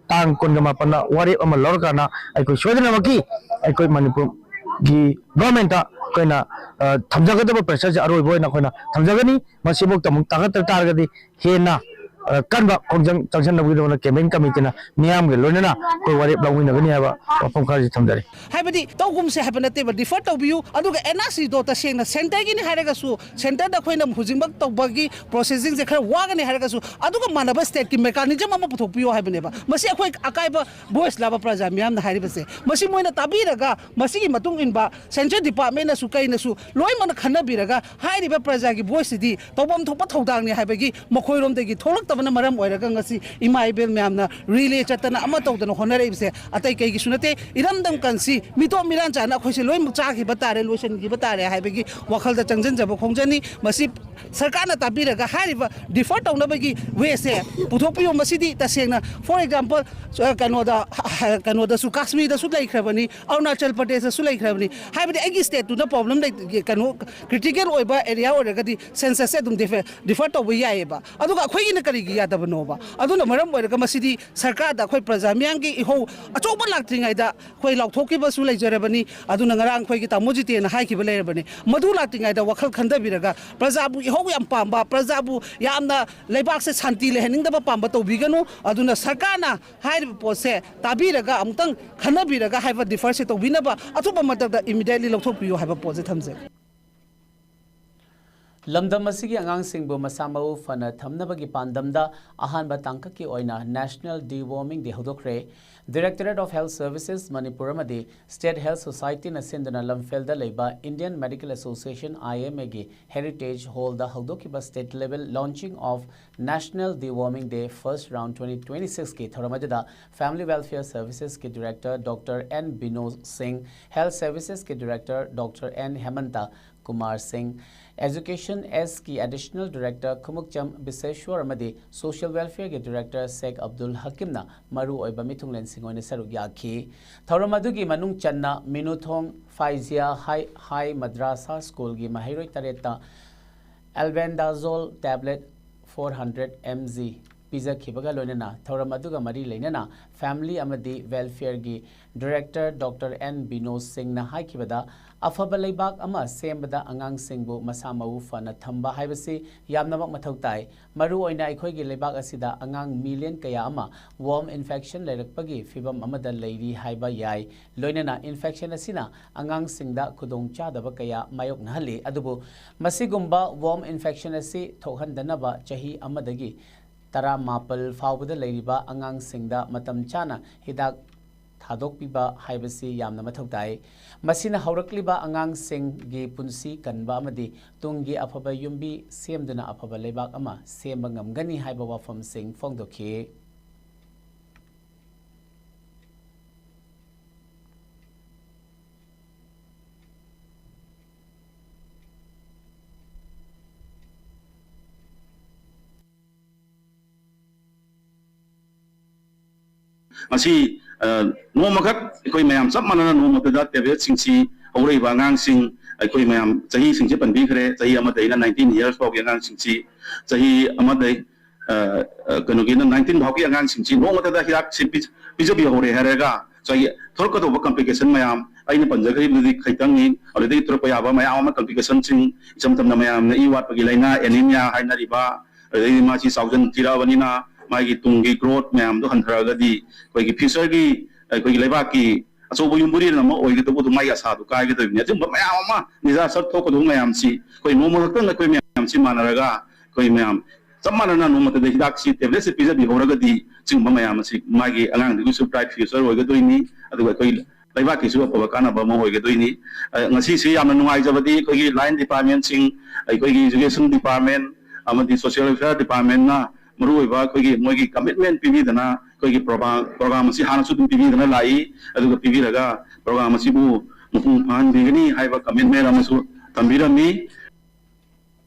ꯇꯥꯡ ꯀꯨꯟꯒ ꯃꯥꯄꯟꯗ ꯋꯥꯔꯦꯞ ꯑꯃ ꯂꯧꯔꯀꯥꯟꯗ ꯑꯩꯈꯣꯏ ꯁꯣꯏꯗꯅꯃꯛꯀꯤ ꯑꯩꯈꯣꯏ ꯃꯅꯤꯄꯨꯔꯒꯤ governmentꯇ ꯑꯩꯈꯣꯏꯅ, ꯑ, ꯊꯝꯖꯒꯗꯕ pressureꯁꯦ ꯑꯔꯣꯏꯕ ꯑꯣꯏꯅ ꯑꯩꯈꯣꯏꯅ ꯊꯝꯖꯒꯅꯤ꯫ ꯃꯁꯤꯐꯥꯎꯗ ꯑꯃꯨꯛ ꯇꯥꯈꯠꯇ ꯇꯥꯔꯒꯗꯤ ꯍꯦꯟꯅ, ꯑ, ꯀꯟꯕ ꯈꯣꯡꯖꯪ ꯆꯪꯁꯤꯟꯅꯕꯒꯤꯗꯃꯛꯇ campaign committeeꯅ ꯃꯤꯌꯥꯝꯒ ꯂꯣꯏꯅꯅ ꯑꯩꯈꯣꯏ ꯋꯥꯔꯦꯞ ꯂꯧꯃꯤꯟꯅꯒꯅꯤ ꯍꯥꯏꯕ ꯋꯥꯐꯝ ꯈꯔꯁꯤ ꯊꯝꯖꯔꯤ꯫ ꯍꯥꯏꯕꯗꯤ ꯇꯧꯒꯨꯝꯁꯦ ꯍꯥꯏꯕ ꯅꯠꯇꯦꯕ, defer ꯇꯧꯕꯤꯌꯨ꯫ ꯑꯗꯨꯒ NRCꯗꯣ ꯇꯁꯦꯡꯅ centreꯒꯤꯅꯤ ꯍꯥꯏꯔꯒꯁꯨ, centreꯗ ꯑꯩꯈꯣꯏꯅ ꯍꯧꯖꯤꯛꯃꯛ ꯇꯧꯕꯒꯤ processingꯁꯦ ꯈꯔ ꯋꯥꯒꯅꯤ ꯍꯥꯏꯔꯒꯁꯨ, ꯑꯗꯨꯒ ꯃꯥꯟꯅꯕ stateꯀꯤ mechanism ꯑꯃ ꯄꯨꯊꯣꯛꯄꯤꯌꯨ ꯍꯥꯏꯕꯅꯦꯕ꯫ ꯃꯁꯤ ꯑꯩꯈꯣꯏ ꯑꯀꯥꯏꯕ voice ꯂꯥꯕ ꯄ꯭ꯔꯖꯥ ꯃꯤꯌꯥꯝꯅ ꯍꯥꯏꯔꯤꯕꯁꯦ, ꯃꯁꯤ ꯃꯣꯏꯅ ꯇꯥꯕꯤꯔꯒ, ꯃꯁꯤꯒꯤ ꯃꯇꯨꯡ ꯏꯟꯕ central departmentꯅꯁꯨ ꯀꯩꯅꯁꯨ ꯂꯣꯏꯅꯃꯛꯅ ꯈꯟꯅꯕꯤꯔꯒ, ꯍꯥꯏꯔꯤꯕ ꯄ꯭ꯔꯖꯥꯒꯤ voiceꯁꯤꯗꯤ ꯇꯧꯐꯝ ꯊꯣꯛꯄ ꯊꯧꯗꯥꯡꯅꯤ ꯍꯥꯏꯕꯒꯤ ꯃꯈꯣꯏꯔꯣꯝꯗꯒꯤ ꯊꯣꯛꯂꯛꯇꯕꯅ ꯃꯔꯝ ꯑꯣꯏꯔꯒ ꯉꯁꯤ ꯏꯃꯥ ꯏꯕꯦꯜ ꯃꯌꯥꯝꯅ relay ꯆꯠꯇꯅ ꯑꯃ ꯇꯧꯗꯅ ꯍꯣꯠꯅꯔꯛꯏꯕꯁꯦ ꯑꯇꯩ ꯀꯩꯒꯤꯁꯨ ꯅꯠꯇꯦ꯫ ꯏꯔꯝꯗꯝ ꯀꯟꯁꯤ, ꯃꯤꯇꯣꯞ ꯃꯤꯔꯥꯟ ꯆꯥꯅ ꯑꯩꯈꯣꯏꯁꯦ ꯂꯣꯏꯅꯃꯛ ꯆꯥꯈꯤꯕ ꯇꯥꯔꯦ, ꯂꯣꯏꯁꯤꯟꯈꯤꯕ ꯇꯥꯔꯦ ꯍꯥꯏꯕꯒꯤ ꯋꯥꯈꯜꯗ ꯆꯪꯁꯤꯟꯖꯕ ꯈꯣꯡꯖꯪꯅꯤ꯫ ꯃꯁꯤ ꯁꯔꯀꯥꯔꯅ ꯇꯥꯕꯤꯔꯒ ꯍꯥꯏꯔꯤꯕ defer ꯇꯧꯅꯕꯒꯤ wayꯁꯦ ꯄꯨꯊꯣꯛꯄꯤꯌꯨ꯫ ꯃꯁꯤꯗꯤ ꯇꯁꯦꯡꯅ, for example, ꯑ, ꯀꯩꯅꯣꯗ, ꯍ-, ꯍ-, ꯀꯩꯅꯣꯗꯁꯨ, ꯀꯥꯁꯃꯤꯔꯗꯁꯨ ꯂꯩꯈ꯭ꯔꯕꯅꯤ, ꯑꯔꯨꯅꯥꯆꯜ ꯄ꯭ꯔꯗꯦꯁꯇꯁꯨ ꯂꯩꯈ꯭ꯔꯕꯅꯤ꯫ ꯍꯥꯏꯕꯗꯤ ꯑꯩꯒꯤ stateꯇꯨꯅ problem ꯂꯩ-, ꯀꯩꯅꯣ, critical ꯑꯣꯏꯕ area ꯑꯣꯏꯔꯒꯗꯤ censusꯁꯦ ꯑꯗꯨꯝ defer, defer ꯇꯧꯕ ꯌꯥꯏꯑꯕ꯫ ꯑꯗꯨꯒ ꯑꯩꯈꯣꯏꯒꯤꯅ ꯀꯔꯤꯒꯤ ꯌꯥꯗꯕꯅꯣꯕ? ꯑꯗꯨꯅ ꯃꯔꯝ ꯑꯣꯏꯔꯒ ꯃꯁꯤꯗꯤ ꯁꯔꯀꯥꯔꯗ ꯑꯩꯈꯣꯏ ꯄ꯭ꯔꯖꯥ ꯃꯤꯌꯥꯝꯒꯤ ꯏꯍꯧ ꯑꯆꯧꯕ ꯂꯥꯛꯇ꯭ꯔꯤꯉꯩꯗ ꯑꯩꯈꯣꯏ ꯂꯥꯎꯊꯣꯛꯈꯤꯕꯁꯨ ꯂꯩꯖꯔꯕꯅꯤ꯫ ꯑꯗꯨꯅ ꯉꯔꯥꯡ ꯑꯩꯈꯣꯏꯒꯤ ꯇꯥꯃꯣ ꯖꯤꯇꯦꯟꯅ ꯍꯥꯏꯈꯤꯕ ꯂꯩꯔꯕꯅꯤ꯫ ꯃꯗꯨ ꯂꯥꯛꯇ꯭ꯔꯤꯉꯩꯗ ꯋꯥꯈꯜ ꯈꯟꯊꯕꯤꯔꯒ ꯄ꯭ꯔꯖꯥꯕꯨ ꯏꯍꯧ ꯌꯥꯝ ꯄꯥꯝꯕ, ꯄ꯭ꯔꯖꯥꯕꯨ ꯌꯥꯝꯅ ꯂꯩꯕꯥꯛꯁꯦ ꯁꯥꯟꯇꯤ ꯂꯩꯍꯟꯅꯤꯡꯗꯕ ꯄꯥꯝꯕ ꯇꯧꯕꯤꯒꯅꯨ꯫ ꯑꯗꯨꯅ ꯁꯔꯀꯥꯔꯅ ꯍꯥꯏꯔꯤꯕ ꯄꯣꯠꯁꯦ ꯇꯥꯕꯤꯔꯒ ꯑꯃꯨꯛꯇꯪ ꯈꯟꯅꯕꯤꯔꯒ ꯍꯥꯏꯕ deferꯁꯦ ꯇꯧꯕꯤꯅꯕ ꯑꯊꯨꯕ ꯃꯇꯝꯗ immediately ꯂꯧꯊꯣꯛꯄꯤꯌꯨ ꯍꯥꯏꯕ ꯄꯣꯠꯁꯦ ꯊꯝꯖꯒꯦ꯫ ꯂꯝꯗꯝ ꯑꯁꯤꯒꯤ ꯑꯉꯥꯡꯁꯤꯡꯕꯨ ꯃꯁꯥ ꯃꯎ ꯐꯅ ꯊꯝꯅꯕꯒꯤ ꯄꯥꯟꯗꯝꯗ ꯑꯍꯥꯟꯕ ꯇꯥꯡꯀꯛꯀꯤ ꯑꯣꯏꯅ National Deworming Day ꯍꯧꯗꯣꯛꯈ꯭ꯔꯦ꯫ Directorate of Health Services Manipur ꯑꯃꯗꯤ State Health Societyꯅ ꯁꯤꯟꯗꯨꯅ ꯂꯝꯐꯦꯜꯗ ꯂꯩꯕ Indian Medical Association, I M A ꯒꯤ Heritage Hallꯗ ꯍꯧꯗꯣꯛꯈꯤꯕ State Level Launching of National Deworming Day First Round twenty twenty-sixꯀꯤ ꯊꯧꯔꯝ ꯑꯗꯨꯗ Family Welfare Servicesꯀꯤ Director Doctor N Binod Singh, Health Servicesꯀꯤ Director Doctor N Hemanta Kumar Singh, Education Sꯀꯤ Additional Director Khumukcham ꯕꯤꯁꯦꯁ꯭ꯋꯔ ꯑꯃꯗꯤ Social Welfareꯒꯤ Director Sheikh Abdul Hakimꯅ ꯃꯔꯨꯑꯣꯏꯕ ꯃꯤꯊꯨꯡꯂꯦꯟꯁꯤꯡ ꯑꯣꯏꯅ ꯁꯔꯨꯛ ꯌꯥꯈꯤ꯫ ꯊꯧꯔꯝ ꯑꯗꯨꯒꯤ ꯃꯅꯨꯡ ꯆꯟꯅ ꯃꯤꯅꯨꯊꯣꯡ ꯐꯥꯏꯖꯤꯌꯥ ꯍꯥꯏ, ꯍꯥꯏ ꯃꯗ꯭ꯔꯥꯁꯥ ꯁ꯭ꯀꯨꯜꯒꯤ ꯃꯍꯩꯔꯣꯏ ꯇꯔꯦꯠꯇ Albendazole tablet four hundred M G ꯄꯤꯖꯈꯤꯕꯒ ꯂꯣꯏꯅꯅ ꯊꯧꯔꯝ ꯑꯗꯨꯒ ꯃꯔꯤ ꯂꯩꯅꯅ Family ꯑꯃꯗꯤ Welfareꯒꯤ Director Doctor N Binod Singhꯅ ꯍꯥꯏꯈꯤꯕꯗ, ꯑꯐꯕ ꯂꯩꯕꯥꯛ ꯑꯃ ꯁꯦꯝꯕꯗ ꯑꯉꯥꯡꯁꯤꯡꯕꯨ ꯃꯁꯥ ꯃꯎ ꯐꯅ ꯊꯝꯕ ꯍꯥꯏꯕꯁꯤ ꯌꯥꯝꯅꯃꯛ ꯃꯊꯧ ꯇꯥꯏ꯫ ꯃꯔꯨꯑꯣꯏꯅ ꯑꯩꯈꯣꯏꯒꯤ ꯂꯩꯕꯥꯛ ꯑꯁꯤꯗ ꯑꯉꯥꯡ million ꯀꯌꯥ ꯑꯃ worm infection ꯂꯩꯔꯛꯄꯒꯤ ꯐꯤꯚꯝ ꯑꯃꯗ ꯂꯩꯔꯤ ꯍꯥꯏꯕ ꯌꯥꯏ꯫ ꯂꯣꯏꯅꯅ infection ꯑꯁꯤꯅ ꯑꯉꯥꯡꯁꯤꯡꯗ ꯈꯨꯗꯣꯡꯆꯥꯗꯕ ꯀꯌꯥ ꯃꯥꯌꯣꯛꯅꯍꯜꯂꯤ꯫ ꯑꯗꯨꯕꯨ ꯃꯁꯤꯒꯨꯝꯕ worm infection ꯑꯁꯤ ꯊꯣꯛꯍꯟꯗꯅꯕ ꯆꯍꯤ ꯑꯃꯗꯒꯤ ꯇꯔꯥꯃꯥꯄꯜ ꯐꯥꯎꯕꯗ ꯂꯩꯔꯤꯕ ꯑꯉꯥꯡꯁꯤꯡꯗ ꯃꯇꯝ ꯆꯥꯅ ꯍꯤꯗꯥꯛ ꯊꯥꯗꯣꯛꯄꯤꯕ ꯍꯥꯏꯕꯁꯤ ꯌꯥꯝꯅ ꯃꯊꯧ ꯇꯥꯏ꯫ ꯃꯁꯤꯅ ꯍꯧꯔꯛꯂꯤꯕ ꯑꯉꯥꯡꯁꯤꯡꯒꯤ ꯄꯨꯟꯁꯤ ꯀꯟꯕ ꯑꯃꯗꯤ ꯇꯨꯡꯒꯤ ꯑꯐꯕ ꯌꯨꯝꯕꯤ ꯁꯦꯝꯗꯨꯅ ꯑꯐꯕ ꯂꯩꯕꯥꯛ ꯑꯃ ꯁꯦꯝꯕ ꯉꯝꯒꯅꯤ ꯍꯥꯏꯕ ꯋꯥꯐꯝꯁꯤꯡ ꯐꯣꯡꯗꯣꯛꯈꯤ꯫ ꯉꯁꯤ, ꯑ, ꯅꯣꯡꯃꯈꯛ ꯑꯩꯈꯣꯏ ꯃꯌꯥꯝ ꯆꯞ ꯃꯥꯟꯅꯅ ꯅꯣꯡꯃꯇꯗ tabletꯁꯤꯡꯁꯤ ꯍꯧꯔꯛꯏꯕ ꯑꯉꯥꯡꯁꯤꯡ, ꯑꯩꯈꯣꯏ ꯃꯌꯥꯝ ꯆꯍꯤꯁꯤꯡꯁꯦ ꯄꯟꯕꯤꯈ꯭ꯔꯦ, ꯆꯍꯤ ꯑꯃꯗꯩꯅ nineteen years ꯐꯥꯎꯒꯤ ꯑꯉꯥꯡꯁꯤꯡꯁꯤ, ꯆꯍꯤ ꯑꯃꯗꯩ, ꯑ, ꯑ, ꯀꯩꯅꯣꯒꯤꯅ nineteen ꯐꯥꯎꯒꯤ ꯑꯉꯥꯡꯁꯤꯡꯁꯤ ꯅꯣꯡꯃꯇꯗ ꯍꯤꯗꯥꯛꯁꯤ ꯄꯤ-, ꯄꯤꯖꯕꯤꯍꯧꯔꯦ ꯍꯥꯏꯔꯒ ꯉꯁꯥꯏꯒꯤ ꯊꯣꯛꯂꯛꯀꯗꯧꯕ complication ꯃꯌꯥꯝ, ꯑꯩꯅ ꯄꯟꯖꯈ꯭ꯔꯤꯕꯗꯨꯗꯤ ꯈꯤꯇꯪꯅꯤ, ꯑꯗꯨꯗꯒꯤ ꯊꯣꯛꯂꯛꯄ ꯌꯥꯕ ꯃꯌꯥꯝ ꯑꯃ complicationꯁꯤꯡ, ꯏꯆꯝ ꯆꯝꯅ ꯃꯌꯥꯝꯅ ꯏ ꯋꯥꯠꯄꯒꯤ ꯂꯥꯏꯅꯥ, anemia ꯍꯥꯏꯅꯔꯤꯕ, ꯑꯗꯩꯗꯤ ꯃꯥꯁꯤ ꯆꯥꯎꯖꯟ ꯊꯤꯔꯛꯑꯕꯅꯤꯅ ꯃꯥꯒꯤ ꯇꯨꯡꯒꯤ growth ꯃꯌꯥꯝꯗꯣ ꯍꯟꯊꯔꯛꯑꯒꯗꯤ ꯑꯩꯈꯣꯏꯒꯤ futureꯒꯤ, ꯑꯩꯈꯣꯏꯒꯤ ꯂꯩꯕꯥꯛꯀꯤ, ꯑꯆꯧꯕ ꯌꯨꯝꯕꯨꯔꯦꯟ ꯑꯃ ꯑꯣꯏꯒꯗꯧꯕꯗꯣ ꯃꯥꯒꯤ ꯑꯁꯥꯗꯣ ꯀꯥꯏꯒꯗꯣꯏꯕꯅꯤ꯫ ꯑꯗꯨꯒꯨꯝꯕ ꯃꯌꯥꯝ ꯑꯃ disaster ꯊꯣꯛꯀꯗꯧꯕ ꯃꯌꯥꯝꯁꯤ ꯑꯩꯈꯣꯏ ꯅꯣꯡꯃ ꯈꯛꯇꯪ ꯑꯩꯈꯣꯏ ꯃꯌꯥꯝꯁꯤ ꯃꯥꯟꯅꯔꯒ ꯑꯩꯈꯣꯏ ꯃꯌꯥꯝ ꯆꯞ ꯃꯥꯟꯅꯅ ꯅꯣꯡꯃꯇꯗ ꯍꯤꯗꯥꯛꯁꯤ, tabletꯁꯤ ꯄꯤꯖꯕꯤꯍꯧꯔꯒꯗꯤ ꯁꯤꯒꯨꯝꯕ ꯃꯌꯥꯝ ꯑꯁꯤ ꯃꯥꯒꯤ ꯑꯉꯥꯡꯗꯨꯒꯤꯁꯨ bright future ꯑꯣꯏꯒꯗꯣꯏꯅꯤ, ꯑꯗꯨꯒ ꯑꯩꯈꯣꯏ ꯂꯩꯕꯥꯛꯀꯤꯁꯨ ꯑꯐꯕ ꯀꯥꯟꯅꯕ ꯑꯃ ꯑꯣꯏꯒꯗꯣꯏꯅꯤ꯫ ꯑ, ꯉꯁꯤꯁꯤ ꯌꯥꯝꯅ ꯅꯨꯡꯉꯥꯏꯖꯕꯗꯤ ꯑꯩꯈꯣꯏꯒꯤ line departmentꯁꯤꯡ, ꯑꯩꯈꯣꯏꯒꯤ education department ꯑꯃꯗꯤ social welfare departmentꯅ ꯃꯔꯨꯑꯣꯏꯕ ꯑꯩꯈꯣꯏꯒꯤ ꯃꯣꯏꯒꯤ commitment ꯄꯤꯕꯤꯗꯅ ꯑꯩꯈꯣꯏꯒꯤ program, program ꯑꯁꯤ ꯍꯥꯟꯅꯁꯨ ꯑꯗꯨꯝ ꯄꯤꯕꯤꯗꯅ ꯂꯥꯛꯏ, ꯑꯗꯨꯒ ꯄꯤꯕꯤꯔꯒ program ꯑꯁꯤꯕꯨ ꯃꯄꯨꯡ ꯐꯥꯍꯟꯕꯤꯒꯅꯤ ꯍꯥꯏꯕ commitment ꯑꯃꯁꯨ ꯊꯝꯕꯤꯔꯝꯃꯤ꯫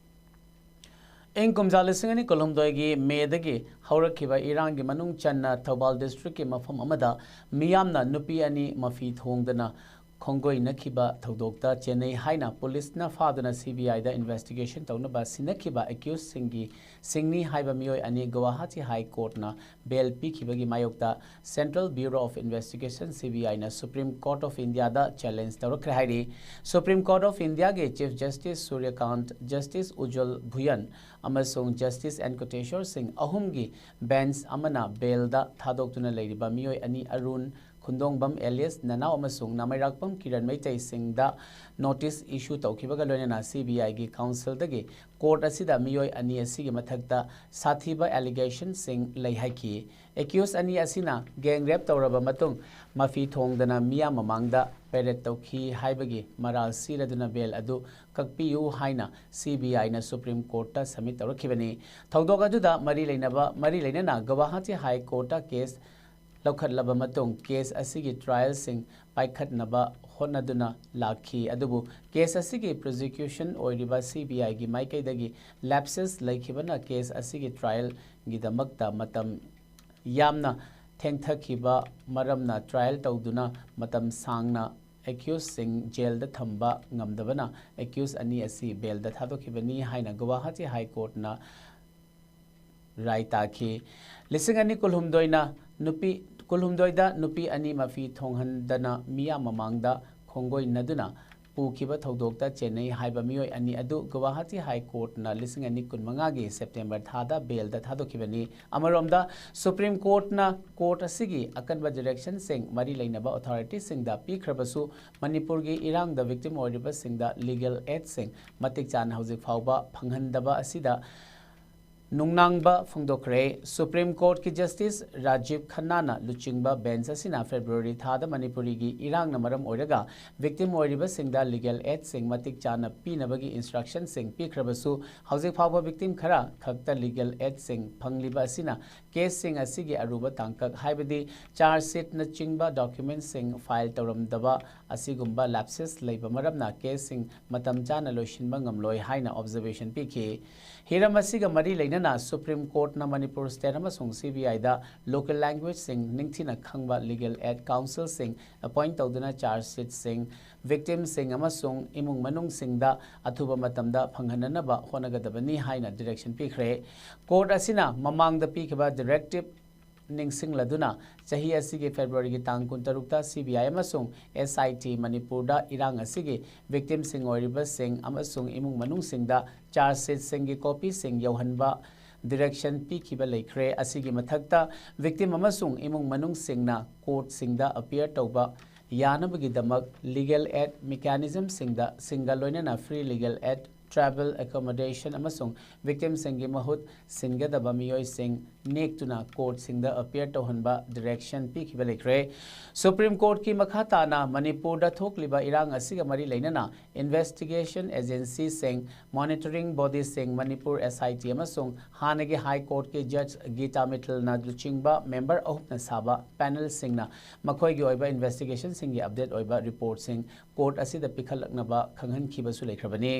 ꯏꯪ ꯀꯨꯝꯖꯥ ꯂꯤꯁꯤꯡ ꯑꯅꯤ ꯀꯨꯟꯍꯨꯝꯗꯣꯏꯒꯤ ꯃꯦꯗꯒꯤ ꯍꯧꯔꯛꯈꯤꯕ ꯏꯔꯥꯡꯒꯤ ꯃꯅꯨꯡ ꯆꯟꯅ ꯊꯧꯕꯥꯜ districtꯀꯤ ꯃꯐꯝ ꯑꯃꯗ ꯃꯤꯌꯥꯝꯅ ꯅꯨꯄꯤ ꯑꯅꯤ ꯃꯐꯤ ꯊꯣꯡꯗꯅ ꯈꯣꯡꯒꯣꯏꯅꯈꯤꯕ ꯊꯧꯗꯣꯛꯇ ꯆꯦꯟꯅꯩ ꯍꯥꯏꯅ ꯄꯨꯂꯤꯁꯅ ꯐꯥꯗꯨꯅ CBIꯗ investigation ꯇꯧꯅꯕ ꯁꯤꯟꯅꯈꯤꯕ accusedꯁꯤꯡꯒꯤ ꯁꯤꯡꯅꯤ ꯍꯥꯏꯕ ꯃꯤꯑꯣꯏ ꯑꯅꯤ ꯒꯨꯋꯥꯍꯥꯇꯤ High Courtꯅ bail ꯄꯤꯈꯤꯕꯒꯤ ꯃꯥꯌꯣꯛꯇ Central Bureau of Investigation, CBIꯅ Supreme Court of Indiaꯗ challenge ꯇꯧꯔꯛꯈ꯭ꯔꯦ ꯍꯥꯏꯔꯤ꯫ Supreme Court of Indiaꯒꯤ Chief Justice ꯁꯨꯔ꯭ꯌꯀꯥꯟꯠ, Justice ꯎꯖ꯭ꯖꯜ ꯚꯨꯌꯟ ꯑꯃꯁꯨꯡ Justice ꯑꯦꯟ ꯀꯣꯇꯦꯁ꯭ꯋꯔ ꯁꯤꯡ ꯑꯍꯨꯝꯒꯤ bench ꯑꯃꯅ bailꯗ ꯊꯥꯗꯣꯛꯇꯨꯅ ꯂꯩꯔꯤꯕ ꯃꯤꯑꯣꯏ ꯑꯅꯤ ꯑꯔꯨꯟ ꯈꯨꯟꯗꯣꯡꯕꯝ alias ꯅꯅꯥꯎ ꯑꯃꯁꯨꯡ ꯅꯥꯃꯩꯔꯥꯛꯄꯝ ꯀꯤꯔꯟ ꯃꯩꯇꯩ ꯁꯤꯡꯗ notice issue ꯇꯧꯈꯤꯕꯒ ꯂꯣꯏꯅꯅ CBIꯒꯤ counselꯗꯒꯤ court ꯑꯁꯤꯗ ꯃꯤꯑꯣꯏ ꯑꯅꯤ ꯑꯁꯤꯒꯤ ꯃꯊꯛꯇ ꯁꯥꯊꯤꯕ allegationꯁꯤꯡ ꯂꯩ ꯍꯥꯏꯈꯤ꯫ Accused ꯑꯅꯤ ꯑꯁꯤꯅ gang rape ꯇꯧꯔꯕ ꯃꯇꯨꯡ ꯃꯐꯤ ꯊꯣꯡꯗꯅ ꯃꯤꯌꯥꯝ ꯃꯃꯥꯡꯗ parade ꯇꯧꯈꯤ ꯍꯥꯏꯕꯒꯤ ꯃꯔꯥꯜ ꯁꯤꯔꯗꯨꯅ bail ꯑꯗꯨ ꯀꯛꯄꯤꯌꯨ ꯍꯥꯏꯅ CBIꯅ Supreme Courtꯇ submit ꯇꯧꯔꯛꯈꯤꯕꯅꯤ꯫ ꯊꯧꯗꯣꯛ ꯑꯗꯨꯗ ꯃꯔꯤ ꯂꯩꯅꯕ, ꯃꯔꯤ ꯂꯩꯅꯅ ꯒꯨꯋꯥꯍꯥꯇꯤ High Courtꯇ case ꯂꯧꯈꯠꯂꯕ ꯃꯇꯨꯡ case ꯑꯁꯤꯒꯤ trialꯁꯤꯡ ꯄꯥꯏꯈꯠꯅꯕ ꯍꯣꯠꯅꯗꯨꯅ ꯂꯥꯛꯈꯤ꯫ ꯑꯗꯨꯕꯨ case ꯑꯁꯤꯒꯤ prosecution ꯑꯣꯏꯔꯤꯕ CBIꯒꯤ ꯃꯥꯏꯀꯩꯗꯒꯤ lapses ꯂꯩꯈꯤꯕꯅ case ꯑꯁꯤꯒꯤ trialꯒꯤꯗꯃꯛꯇ ꯃꯇꯝ ꯌꯥꯝꯅ ꯊꯦꯡꯊꯈꯤꯕ ꯃꯔꯝꯅ trial ꯇꯧꯗꯨꯅ ꯃꯇꯝ ꯁꯥꯡꯅ accusedꯁꯤꯡ jailꯗ ꯊꯝꯕ ꯉꯝꯗꯕꯅ accused ꯑꯅꯤ ꯑꯁꯤ bailꯗ ꯊꯥꯗꯣꯛꯈꯤꯕꯅꯤ ꯍꯥꯏꯅ ꯒꯨꯋꯥꯍꯥꯇꯤ High Courtꯅ ꯔꯥꯏ ꯇꯥꯈꯤ꯫ ꯂꯤꯁꯤꯡ ꯑꯅꯤ ꯀꯨꯟꯍꯨꯝꯗꯣꯏꯅ ꯅꯨꯄꯤ, ꯀꯨꯟꯍꯨꯝꯗꯣꯏꯗ ꯅꯨꯄꯤ ꯑꯅꯤ ꯃꯐꯤ ꯊꯣꯡꯍꯟꯗꯅ ꯃꯤꯌꯥꯝ ꯃꯃꯥꯡꯗ ꯈꯣꯡꯒꯣꯏꯅꯗꯨꯅ ꯄꯨꯈꯤꯕ ꯊꯧꯗꯣꯛꯇ ꯆꯦꯟꯅꯩ ꯍꯥꯏꯕ ꯃꯤꯑꯣꯏ ꯑꯅꯤ ꯑꯗꯨ ꯒꯨꯋꯥꯍꯥꯇꯤ ꯍꯥꯏ ꯀꯣꯔꯠꯅ ꯂꯤꯁꯤꯡ ꯑꯅꯤ ꯀꯨꯟꯃꯉꯥꯒꯤ ꯁꯦꯞꯇꯦꯝꯕꯔ ꯊꯥꯗ ꯕꯦꯜꯗ ꯊꯥꯗꯣꯛꯈꯤꯕꯅꯤ꯫ ꯑꯃꯔꯣꯝꯗ, ꯁꯨꯄ꯭ꯔꯤꯝ ꯀꯣꯔꯠꯅ ꯀꯣꯔꯠ ꯑꯁꯤꯒꯤ ꯑꯀꯟꯕ ꯗꯤꯔꯦꯛꯁꯟꯁꯤꯡ ꯃꯔꯤ ꯂꯩꯅꯕ ꯑꯣꯊꯣꯔꯤꯇꯤꯁꯤꯡꯗ ꯄꯤꯈ꯭ꯔꯕꯁꯨ, ꯃꯅꯤꯄꯨꯔꯒꯤ ꯏꯔꯥꯡꯗ ꯚꯤꯛꯇꯤꯝ ꯑꯣꯏꯔꯤꯕꯁꯤꯡꯗ ꯂꯤꯒꯦꯜ ꯑꯦꯗꯁꯤꯡ ꯃꯇꯤꯛ ꯆꯥꯅ ꯍꯧꯖꯤꯛ ꯐꯥꯎꯕ ꯐꯪꯍꯟꯗꯕ ꯑꯁꯤꯗ ꯅꯨꯡꯅꯥꯡꯕ ꯐꯣꯡꯗꯣꯛꯈ꯭ꯔꯦ꯫ ꯁꯨꯄ꯭ꯔꯤꯝ ꯀꯣꯔꯠꯀꯤ ꯖꯁꯇꯤꯁ ꯔꯥꯖꯤꯕ ꯈꯟꯅꯥꯅ ꯂꯨꯆꯤꯡꯕ ꯕꯦꯟꯆ ꯑꯁꯤꯅ ꯐꯦꯕ꯭ꯔꯨꯋꯥꯔꯤ ꯊꯥꯗ ꯃꯅꯤꯄꯨꯔꯤꯒꯤ ꯏꯔꯥꯡꯅ ꯃꯔꯝ ꯑꯣꯏꯔꯒ ꯚꯤꯛꯇꯤꯝ ꯑꯣꯏꯔꯤꯕꯁꯤꯡꯗ ꯂꯤꯒꯦꯜ ꯑꯦꯗꯁꯤꯡ ꯃꯇꯤꯛ ꯆꯥꯅ ꯄꯤꯅꯕꯒꯤ ꯏꯟꯁꯇ꯭ꯔꯛꯁꯟꯁꯤꯡ ꯄꯤꯈ꯭ꯔꯕꯁꯨ, ꯍꯧꯖꯤꯛ ꯐꯥꯎꯕ ꯚꯤꯛꯇꯤꯝ ꯈꯔ ꯈꯛꯇ ꯂꯤꯒꯦꯜ ꯑꯦꯗꯁꯤꯡ ꯐꯪꯂꯤꯕ ꯑꯁꯤꯅ ꯀꯦꯁꯁꯤꯡ ꯑꯁꯤꯒꯤ ꯑꯔꯨꯕ ꯇꯥꯡꯀꯛ, ꯍꯥꯏꯕꯗꯤ ꯆꯥꯔꯖ ꯁꯤꯠꯅꯆꯤꯡꯕ ꯗꯣꯀ꯭ꯌꯨꯃꯦꯟꯠꯁꯤꯡ ꯐꯥꯏꯜ ꯇꯧꯔꯝꯗꯕ ꯑꯁꯤꯒꯨꯝꯕ ꯂꯦꯞꯁꯦꯁ ꯂꯩꯕ ꯃꯔꯝꯅ ꯀꯦꯁꯁꯤꯡ ꯃꯇꯝ ꯆꯥꯅ ꯂꯣꯏꯁꯤꯟꯕ ꯉꯝꯂꯣꯏ ꯍꯥꯏꯅ ꯑꯣꯕꯖꯔꯕꯦꯁꯟ ꯄꯤꯈꯤ꯫ ꯍꯤꯔꯝ ꯑꯁꯤꯒ ꯃꯔꯤ ꯂꯩꯅꯅ ꯁꯨꯄ꯭ꯔꯤꯝ ꯀꯣꯔꯠꯅ ꯃꯅꯤꯄꯨꯔ ꯁ꯭ꯇꯦꯠ ꯑꯃꯁꯨꯡ ꯁꯤ ꯕꯤ ꯑꯥꯏꯗ ꯂꯣꯀꯦꯜ ꯂꯦꯡꯒ꯭ꯋꯦꯖꯁꯤꯡ ꯅꯤꯡꯊꯤꯅ ꯈꯪꯕ ꯂꯤꯒꯦꯜ ꯑꯦꯗ ꯀꯥꯎꯟꯁꯤꯜꯁꯤꯡ ꯑꯦꯄꯣꯏꯟꯠ ꯇꯧꯗꯨꯅ ꯆꯥꯔꯖ ꯁꯤꯠꯁꯤꯡ, ꯚꯤꯛꯇꯤꯝꯁꯤꯡ ꯑꯃꯁꯨꯡ ꯏꯃꯨꯡ ꯃꯅꯨꯡꯁꯤꯡꯗ ꯑꯊꯨꯕ ꯃꯇꯝꯗ ꯐꯪꯍꯟꯅꯅꯕ ꯍꯣꯠꯅꯒꯗꯕꯅꯤ ꯍꯥꯏꯅ ꯗꯤꯔꯦꯛꯁꯟ ꯄꯤꯈ꯭ꯔꯦ꯫ ꯀꯣꯔꯠ ꯑꯁꯤꯅ ꯃꯃꯥꯡꯗ ꯄꯤꯈꯤꯕ ꯗꯤꯔꯦꯛꯇꯤꯚ ꯅꯤꯡꯁꯤꯡꯂꯗꯨꯅ, ꯆꯍꯤ ꯑꯁꯤꯒꯤ ꯐꯦꯕ꯭ꯔꯨꯋꯥꯔꯤꯒꯤ ꯇꯥꯡ ꯀꯨꯟꯇꯔꯨꯛꯇ ꯁꯤ ꯕꯤ ꯑꯥꯏ ꯑꯃꯁꯨꯡ ꯑꯦꯁ ꯑꯥꯏ ꯇꯤ ꯃꯅꯤꯄꯨꯔꯗ ꯏꯔꯥꯡ ꯑꯁꯤꯒꯤ ꯚꯤꯛꯇꯤꯝꯁꯤꯡ ꯑꯣꯏꯔꯤꯕꯁꯤꯡ ꯑꯃꯁꯨꯡ ꯏꯃꯨꯡ ꯃꯅꯨꯡꯁꯤꯡꯗ ꯆꯥꯔꯖ ꯁꯤꯠꯁꯤꯡꯒꯤ ꯀꯣꯄꯤꯁꯤꯡ ꯌꯧꯍꯟꯕ ꯗꯤꯔꯦꯛꯁꯟ ꯄꯤꯈꯤꯕ ꯂꯩꯈ꯭ꯔꯦ꯫ ꯑꯁꯤꯒꯤ ꯃꯊꯛꯇ, ꯚꯤꯛꯇꯤꯝ ꯑꯃꯁꯨꯡ ꯏꯃꯨꯡ ꯃꯅꯨꯡꯁꯤꯡꯅ ꯀꯣꯔꯠꯁꯤꯡꯗ ꯑꯄꯤꯌꯔ ꯇꯧꯕ ꯌꯥꯅꯕꯒꯤꯗꯃꯛ ꯂꯤꯒꯦꯜ ꯑꯦꯗ ꯃꯦꯀꯥꯅꯤꯖꯝꯁꯤꯡꯗ ꯁꯤꯡꯒ ꯂꯣꯏꯅꯅ ꯐ꯭ꯔꯤ ꯂꯤꯒꯦꯜ ꯑꯦꯗ, ꯇ꯭ꯔꯥꯚꯦꯜ ꯑꯦꯀꯣꯃꯣꯗꯦꯁꯟ ꯑꯃꯁꯨꯡ ꯚꯤꯛꯇꯤꯝꯁꯤꯡꯒꯤ ꯃꯍꯨꯠ ꯁꯤꯟꯒꯗꯕ ꯃꯤꯑꯣꯏꯁꯤꯡ ꯅꯦꯛꯇꯨꯅ ꯀꯣꯔꯠꯁꯤꯡꯗ ꯑꯄꯤꯌꯔ ꯇꯧꯍꯟꯕ ꯗꯤꯔꯦꯛꯁꯟ ꯄꯤꯈꯤꯕ ꯂꯩꯈ꯭ꯔꯦ꯫ ꯁꯨꯄ꯭ꯔꯤꯝ ꯀꯣꯔꯠꯀꯤ ꯃꯈꯥ ꯇꯥꯅ ꯃꯅꯤꯄꯨꯔꯗ ꯊꯣꯛꯂꯤꯕ ꯏꯔꯥꯡ ꯑꯁꯤꯒ ꯃꯔꯤ ꯂꯩꯅꯅ ꯏꯟꯚꯦꯁꯇꯤꯒꯦꯁꯟ ꯑꯦꯖꯦꯟꯁꯤꯁꯤꯡ, ꯃꯣꯅꯤꯇꯔꯤꯡ ꯕꯣꯗꯤꯁꯤꯡ, ꯃꯅꯤꯄꯨꯔ ꯑꯦꯁ ꯑꯥꯏ ꯇꯤ ꯑꯃꯁꯨꯡ ꯍꯥꯟꯅꯒꯤ ꯍꯥꯏ ꯀꯣꯔꯠꯀꯤ ꯖꯖ ꯒꯤꯇꯥ ꯃꯤꯠꯇꯜꯅ ꯂꯨꯆꯤꯡꯕ ꯃꯦꯝꯕꯔ ꯑꯍꯨꯝꯅ ꯁꯥꯕ ꯄꯦꯅꯦꯜꯁꯤꯡꯅ ꯃꯈꯣꯏꯒꯤ ꯑꯣꯏꯕ ꯏꯟꯚꯦꯁꯇꯤꯒꯦꯁꯟꯁꯤꯡꯒꯤ ꯑꯞꯗꯦꯠ ꯑꯣꯏꯕ ꯔꯤꯄꯣꯔꯠꯁꯤꯡ ꯀꯣꯔꯠ ꯑꯁꯤꯗ ꯄꯤꯈꯠꯂꯛꯅꯕ ꯈꯪꯍꯟꯈꯤꯕꯁꯨ ꯂꯩꯈ꯭ꯔꯕꯅꯤ꯫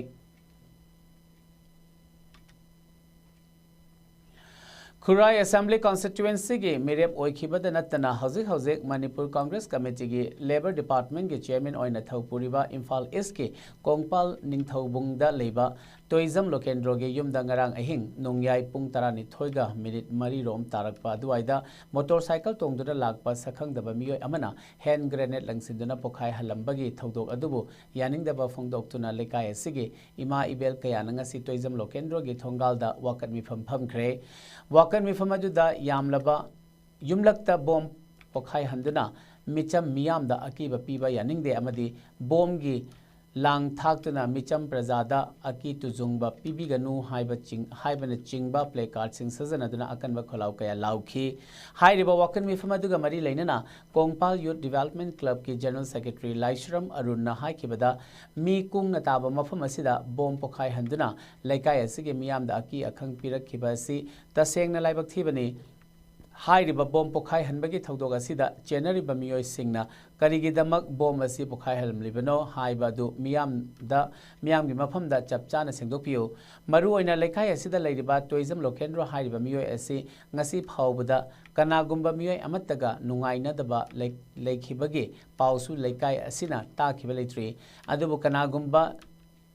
ꯈꯨꯔꯥꯏ ꯑꯦꯁꯦꯝꯕ꯭ꯂꯤ ꯀꯟꯁꯇꯤꯇ꯭ꯋꯦꯟꯁꯤꯒꯤ ꯃꯤꯔꯦꯞ ꯑꯣꯏꯈꯤꯕꯗ ꯅꯠꯇꯅ ꯍꯧꯖꯤꯛ ꯍꯧꯖꯤꯛ ꯃꯅꯤꯄꯨꯔ ꯀꯪꯒ꯭ꯔꯦꯁ ꯀꯃꯤꯇꯤꯒꯤ ꯂꯦꯕꯔ ꯗꯤꯄꯥꯔꯠꯃꯦꯟꯒꯤ ꯆꯤꯌꯔꯃꯦꯟ ꯑꯣꯏꯅ ꯊꯧ ꯄꯨꯔꯤꯕ ꯏꯝꯐꯥꯜ ꯏꯁꯀꯤ ꯀꯣꯡꯄꯥꯜ ꯅꯤꯡꯊꯧꯕꯨꯡꯗ ꯂꯩꯕ ꯇꯣꯏꯖꯝ ꯂꯣꯀꯦꯟꯗ꯭ꯔꯣꯒꯤ ꯌꯨꯝꯗ ꯉꯔꯥꯡ ꯑꯍꯤꯡ ꯅꯣꯡꯌꯥꯏ ꯄꯨꯡ ꯇꯔꯥꯅꯤꯊꯣꯏꯒ ꯃꯤꯅꯤꯠ ꯃꯔꯤ ꯔꯣꯝ ꯇꯥꯔꯛꯄ ꯑꯗꯨꯋꯥꯏꯗ ꯃꯣꯇꯣꯔ ꯁꯥꯏꯀꯜ ꯇꯣꯡꯗꯨꯅ ꯂꯥꯛꯄ ꯁꯛꯈꯪꯗꯕ ꯃꯤꯑꯣꯏ ꯑꯃꯅ ꯍꯦꯟ ꯒ꯭ꯔꯦꯅꯦꯗ ꯂꯪꯁꯤꯟꯗꯨꯅ ꯄꯣꯈꯥꯏꯍꯜꯂꯝꯕꯒꯤ ꯊꯧꯗꯣꯛ ꯑꯗꯨꯕꯨ ꯌꯥꯅꯤꯡꯗꯕ ꯐꯣꯡꯗꯣꯛꯇꯨꯅ ꯂꯩꯀꯥꯏ ꯑꯁꯤꯒꯤ ꯏꯃꯥ ꯏꯕꯦꯜ ꯀꯌꯥꯅ ꯉꯁꯤ ꯇꯣꯏꯖꯝ ꯂꯣꯀꯦꯟꯗ꯭ꯔꯣꯒꯤ ꯊꯣꯡꯒꯥꯜꯗ ꯋꯥꯀꯠ ꯃꯤꯐꯝ ꯐꯝꯈ꯭ꯔꯦ꯫ ꯋꯥꯀꯠ ꯃꯤꯐꯝ ꯑꯗꯨꯗ ꯌꯥꯝꯂꯕ ꯌꯨꯝꯂꯛꯇ ꯕꯣꯝ ꯄꯣꯈꯥꯏꯍꯟꯗꯨꯅ ꯃꯤꯆꯝ ꯃꯤꯌꯥꯝꯗ ꯑꯀꯤꯕ ꯄꯤꯕ ꯌꯥꯅꯤꯡꯗꯦ ꯑꯃꯗꯤ ꯕꯣꯝꯒꯤ ꯂꯥꯡ ꯊꯥꯛꯇꯨꯅ ꯃꯤꯆꯝ ꯄ꯭ꯔꯖꯥꯗ ꯑꯀꯤ ꯇꯨꯖꯨꯡꯕ ꯄꯤꯕꯤꯒꯅꯨ ꯍꯥꯏꯕ ꯆꯤꯡ-, ꯍꯥꯏꯕꯅꯆꯤꯡꯕ ꯄ꯭ꯂꯦ ꯀꯥꯔꯗꯁꯤꯡ ꯁꯤꯖꯤꯟꯅꯗꯨꯅ ꯑꯀꯟꯕ ꯈꯣꯜꯂꯥꯎ ꯀꯌꯥ ꯂꯥꯎꯈꯤ꯫ ꯍꯥꯏꯔꯤꯕ ꯋꯥꯀꯠ ꯃꯤꯐꯝ ꯑꯗꯨꯒ ꯃꯔꯤ ꯂꯩꯅꯅ ꯀꯣꯡꯄꯥꯜ ꯌꯨꯠ ꯗꯤꯚꯦꯂꯞꯃꯦꯟ ꯀ꯭ꯂꯕꯀꯤ ꯖꯦꯅꯔꯦꯜ ꯁꯦꯀ꯭ꯔꯦꯇꯔꯤ ꯂꯥꯏꯁ꯭ꯔꯝ ꯑꯔꯨꯟꯅ ꯍꯥꯏꯈꯤꯕꯗ, ꯃꯤ ꯀꯨꯡꯅ ꯇꯥꯕ ꯃꯐꯝ ꯑꯁꯤꯗ ꯕꯣꯝ ꯄꯣꯈꯥꯏꯍꯟꯗꯨꯅ ꯂꯩꯀꯥꯏ ꯑꯁꯤꯒꯤ ꯃꯤꯌꯥꯝꯗ ꯑꯀꯤ ꯑꯈꯪ ꯄꯤꯔꯛꯈꯤꯕ ꯑꯁꯤ ꯇꯁꯦꯡꯅ ꯂꯥꯏꯕꯛ ꯊꯤꯕꯅꯤ꯫ ꯍꯥꯏꯔꯤꯕ ꯕꯣꯝ ꯄꯣꯈꯥꯏꯍꯟꯕꯒꯤ ꯊꯧꯗꯣꯛ ꯑꯁꯤꯗ ꯆꯦꯟꯅꯔꯤꯕ ꯃꯤꯑꯣꯏꯁꯤꯡꯅ ꯀꯔꯤꯒꯤꯗꯃꯛ ꯕꯣꯝ ꯑꯁꯤ ꯄꯣꯈꯥꯏꯍꯜꯂꯝꯂꯤꯕꯅꯣ ꯍꯥꯏꯕ ꯑꯗꯨ ꯃꯤꯌꯥꯝꯗ, ꯃꯤꯌꯥꯝꯒꯤ ꯃꯐꯝꯗ ꯆꯞ ꯆꯥꯅ ꯁꯦꯡꯗꯣꯛꯄꯤꯌꯨ꯫ ꯃꯔꯨꯑꯣꯏꯅ ꯂꯩꯀꯥꯏ ꯑꯁꯤꯗ ꯂꯩꯔꯤꯕ ꯇꯣꯏꯖꯝ ꯂꯣꯀꯦꯟꯗ꯭ꯔꯣ ꯍꯥꯏꯔꯤꯕ ꯃꯤꯑꯣꯏ ꯑꯁꯤ ꯉꯁꯤ ꯐꯥꯎꯕꯗ ꯀꯅꯥꯒꯨꯝꯕ ꯃꯤꯑꯣꯏ ꯑꯃꯠꯇꯒ ꯅꯨꯡꯉꯥꯏꯅꯗꯕ ꯂꯩ-, ꯂꯩꯈꯤꯕꯒꯤ ꯄꯥꯎꯁꯨ ꯂꯩꯀꯥꯏ ꯑꯁꯤꯅ ꯇꯥꯈꯤꯕ ꯂꯩꯇ꯭ꯔꯤ꯫ ꯑꯗꯨꯕꯨ ꯀꯅꯥꯒꯨꯝꯕ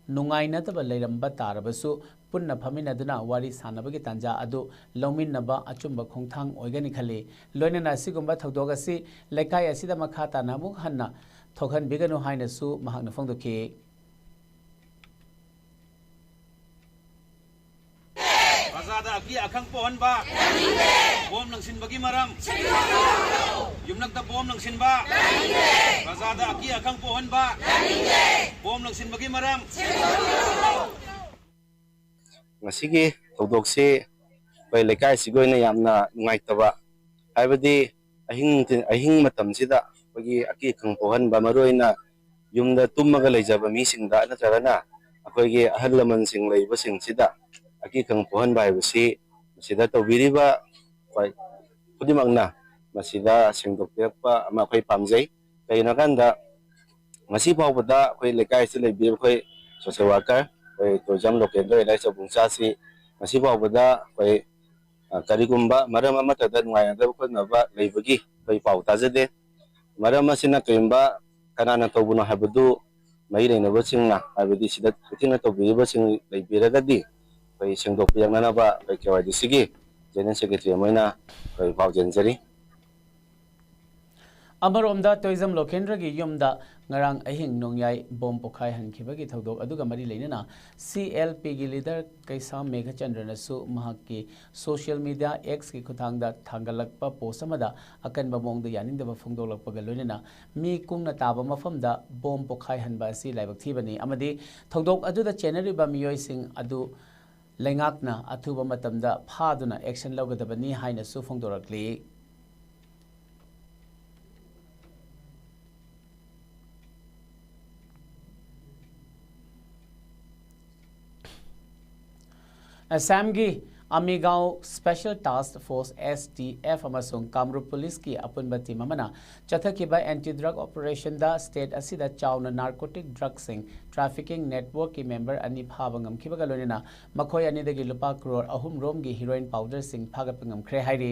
ꯅꯨꯡꯉꯥꯏꯅꯗꯕ ꯂꯩꯔꯝꯕ ꯇꯥꯔꯕꯁꯨ, ꯄꯨꯟꯅ ꯐꯝꯃꯤꯟꯅꯗꯨꯅ ꯋꯥꯔꯤ ꯁꯥꯟꯅꯕꯒꯤ ꯇꯥꯟꯖꯥ ꯑꯗꯨ ꯂꯧꯃꯤꯟꯅꯕ ꯑꯆꯨꯝꯕ ꯈꯣꯡꯊꯥꯡ ꯑꯣꯏꯒꯅꯤ ꯈꯜꯂꯤ꯫ ꯂꯣꯏꯅꯅ ꯑꯁꯤꯒꯨꯝꯕ ꯊꯧꯗꯣꯛ ꯑꯁꯤ ꯂꯩꯀꯥꯏ ꯑꯁꯤꯗ ꯃꯈꯥ ꯇꯥꯅ ꯑꯃꯨꯛ ꯍꯟꯅ ꯊꯣꯛꯍꯟꯕꯤꯒꯅꯨ ꯍꯥꯏꯅꯁꯨ ꯃꯍꯥꯛꯅ ꯐꯣꯡꯗꯣꯛꯈꯤ꯫ ꯄ꯭ꯔꯖꯥꯗ ꯑꯀꯤ ꯑꯈꯪ ꯄꯣꯛꯍꯟꯕ, ꯕꯣꯝ ꯂꯪꯁꯤꯟꯕꯒꯤ ꯃꯔꯝ, ꯌꯨꯝꯂꯛꯇ ꯕꯣꯝ ꯂꯪꯁꯤꯟꯕ, ꯄ꯭ꯔꯖꯥꯗ ꯑꯀꯤ ꯑꯈꯪ ꯄꯣꯛꯍꯟꯕ, ꯕꯣꯝ ꯂꯪꯁꯤꯟꯕꯒꯤ ꯃꯔꯝ꯫ ꯉꯁꯤꯒꯤ ꯊꯧꯗꯣꯛꯁꯤ ꯑꯩꯈꯣꯏ ꯂꯩꯀꯥꯏꯁꯤꯒꯤ ꯑꯣꯏꯅ ꯌꯥꯝꯅ ꯅꯨꯡꯉꯥꯏꯇꯕ, ꯍꯥꯏꯕꯗꯤ ꯑꯍꯤꯡ ꯅꯨꯡꯊꯤꯜ, ꯑꯍꯤꯡ ꯃꯇꯝꯁꯤꯗ ꯑꯩꯈꯣꯏꯒꯤ ꯑꯀꯤ ꯑꯈꯪ ꯄꯣꯛꯍꯟꯕ, ꯃꯔꯨꯑꯣꯏꯅ ꯌꯨꯝꯗ ꯇꯨꯝꯃꯒ ꯂꯩꯖꯕ ꯃꯤꯁꯤꯡꯗ ꯅꯠꯇ꯭ꯔꯒꯅ ꯑꯩꯈꯣꯏꯒꯤ ꯑꯍꯜ ꯂꯃꯟꯁꯤꯡ ꯂꯩꯕꯁꯤꯡꯁꯤꯗ ꯑꯀꯤ ꯑꯈꯪ ꯄꯣꯛꯍꯟꯕ ꯍꯥꯏꯕꯁꯤ ꯃꯁꯤꯗ ꯇꯧꯕꯤꯔꯤꯕ ꯑꯩꯈꯣꯏ ꯈꯨꯗꯤꯡꯃꯛꯅ ꯃꯁꯤꯗ ꯁꯦꯡꯗꯣꯛꯄꯤꯔꯛꯄ ꯑꯃ ꯑꯩꯈꯣꯏ ꯄꯥꯝꯖꯩ꯫ ꯀꯩꯒꯤꯅꯣ ꯍꯥꯏꯀꯥꯟꯗ ꯉꯁꯤ ꯐꯥꯎꯕꯗ ꯑꯩꯈꯣꯏ ꯂꯩꯀꯥꯏꯁꯤꯗ ꯂꯩꯕꯤꯔꯤꯕ ꯑꯩꯈꯣꯏ ꯁꯣꯁꯦꯜ ꯋꯥꯔꯀꯔ, ꯑꯩꯈꯣꯏ ꯇꯣꯏꯖꯝ ꯂꯣꯀꯦꯟꯗ꯭ꯔ ꯑꯦꯂꯥꯏ ꯆꯧꯕꯨꯡꯆꯥꯁꯤ ꯉꯁꯤ ꯐꯥꯎꯕꯗ ꯑꯩꯈꯣꯏ, ꯑ, ꯀꯔꯤꯒꯨꯝꯕ ꯃꯔꯝ ꯑꯃꯠꯇꯗ ꯅꯨꯡꯉꯥꯏꯅꯗꯕ ꯈꯣꯠꯅꯕ ꯂꯩꯕꯒꯤ ꯑꯩꯈꯣꯏ ꯄꯥꯎ ꯇꯥꯖꯗꯦ꯫ ꯃꯔꯝ ꯑꯁꯤꯅ ꯀꯔꯤꯒꯨꯝꯕ ꯀꯅꯥꯅ ꯇꯧꯕꯅꯣ ꯍꯥꯏꯕꯗꯨ ꯃꯔꯤ ꯂꯩꯅꯕꯁꯤꯡꯅ, ꯍꯥꯏꯕꯗꯤ ꯁꯤꯗ ꯈꯨꯊꯦꯡꯅ ꯇꯧꯕꯤꯔꯤꯕꯁꯤꯡ ꯂꯩꯕꯤꯔꯒꯗꯤ ꯑꯩꯈꯣꯏ ꯁꯦꯡꯗꯣꯛꯄꯤꯔꯛꯅꯅꯕ ꯑꯩꯈꯣꯏ ꯀꯦ ꯋꯥꯏ ꯗꯤ ꯁꯤꯒꯤ ꯖꯦꯅꯔꯦꯜ ꯁꯦꯀ꯭ꯔꯦꯇꯔꯤ ꯑꯃ ꯑꯣꯏꯅ ꯑꯩꯈꯣꯏ ꯄꯥꯎꯖꯦꯟꯖꯔꯤ꯫ ꯑꯃꯔꯣꯝꯗ, ꯇꯣꯏꯖꯝ ꯂꯣꯀꯦꯟꯗ꯭ꯔꯒꯤ ꯌꯨꯝꯗ ꯉꯔꯥꯡ ꯑꯍꯤꯡ ꯅꯣꯡꯌꯥꯏ ꯕꯣꯝ ꯄꯣꯈꯥꯏꯍꯟꯈꯤꯕꯒꯤ ꯊꯧꯗꯣꯛ ꯑꯗꯨꯒ ꯃꯔꯤ ꯂꯩꯅꯅ ꯁꯤ ꯑꯦꯜ ꯄꯤꯒꯤ ꯂꯤꯗꯔ ꯀꯩꯁꯥꯝ ꯃꯦꯘꯆꯟꯗ꯭ꯔꯅꯁꯨ ꯃꯍꯥꯛꯀꯤ ꯁꯣꯁꯤꯌꯦꯜ ꯃꯤꯗꯤꯌꯥ ꯑꯦꯛꯁꯀꯤ ꯈꯨꯠꯊꯥꯡꯗ ꯊꯥꯡꯒꯠꯂꯛꯄ ꯄꯣꯁ ꯑꯃꯗ ꯑꯀꯟꯕ ꯃꯑꯣꯡꯗ ꯌꯥꯅꯤꯡꯗꯕ ꯐꯣꯡꯗꯣꯛꯂꯛꯄꯒ ꯂꯣꯏꯅꯅ ꯃꯤ ꯀꯨꯡꯅ ꯇꯥꯕ ꯃꯐꯝꯗ ꯕꯣꯝ ꯄꯣꯈꯥꯏꯍꯟꯕ ꯑꯁꯤ ꯂꯥꯏꯕꯛ ꯊꯤꯕꯅꯤ ꯑꯃꯗꯤ ꯊꯧꯗꯣꯛ ꯑꯗꯨꯗ ꯆꯦꯟꯅꯔꯤꯕ ꯃꯤꯑꯣꯏꯁꯤꯡ ꯑꯗꯨ ꯂꯩꯉꯥꯛꯅ ꯑꯊꯨꯕ ꯃꯇꯝꯗ ꯐꯥꯗꯨꯅ ꯑꯦꯛꯁꯟ ꯂꯧꯒꯗꯕꯅꯤ ꯍꯥꯏꯅꯁꯨ ꯐꯣꯡꯗꯣꯔꯛꯂꯤ꯫ ꯑꯁꯥꯝꯒꯤ ꯑꯃꯤꯒꯥꯎ ꯁ꯭ꯄꯦꯁꯦꯜ ꯇꯥꯁꯛ ꯐꯣꯔꯁ, ꯑꯦꯁ ꯇꯤ ꯑꯦꯐ, ꯑꯃꯁꯨꯡ ꯀꯥꯃꯔꯨꯞ ꯄꯨꯂꯤꯁꯀꯤ ꯑꯄꯨꯟꯕ ꯇꯤꯝ ꯑꯃꯅ ꯆꯠꯊꯈꯤꯕ ꯑꯦꯟꯇꯤ ꯗ꯭ꯔꯒ ꯑꯣꯄꯔꯦꯁꯟꯗ ꯁ꯭ꯇꯦꯠ ꯑꯁꯤꯗ ꯆꯥꯎꯅ ꯅꯥꯔꯀꯣꯇꯤꯛ ꯗ꯭ꯔꯒꯁꯤꯡ ꯇ꯭ꯔꯥꯐꯤꯀꯤꯡ ꯅꯦꯠꯋꯔꯛꯀꯤ ꯃꯦꯝꯕꯔ ꯑꯅꯤ ꯐꯥꯕ ꯉꯝꯈꯤꯕꯒ ꯂꯣꯏꯅꯅ ꯃꯈꯣꯏ ꯑꯅꯤꯗꯒꯤ ꯂꯨꯄꯥ ꯀ꯭ꯔꯣꯔ ꯑꯍꯨꯝ ꯔꯣꯝꯒꯤ ꯍꯤꯔꯣꯏꯟ ꯄꯥꯎꯗꯔꯁꯤꯡ ꯐꯥꯒꯠꯄ ꯉꯝꯈ꯭ꯔꯦ ꯍꯥꯏꯔꯤ꯫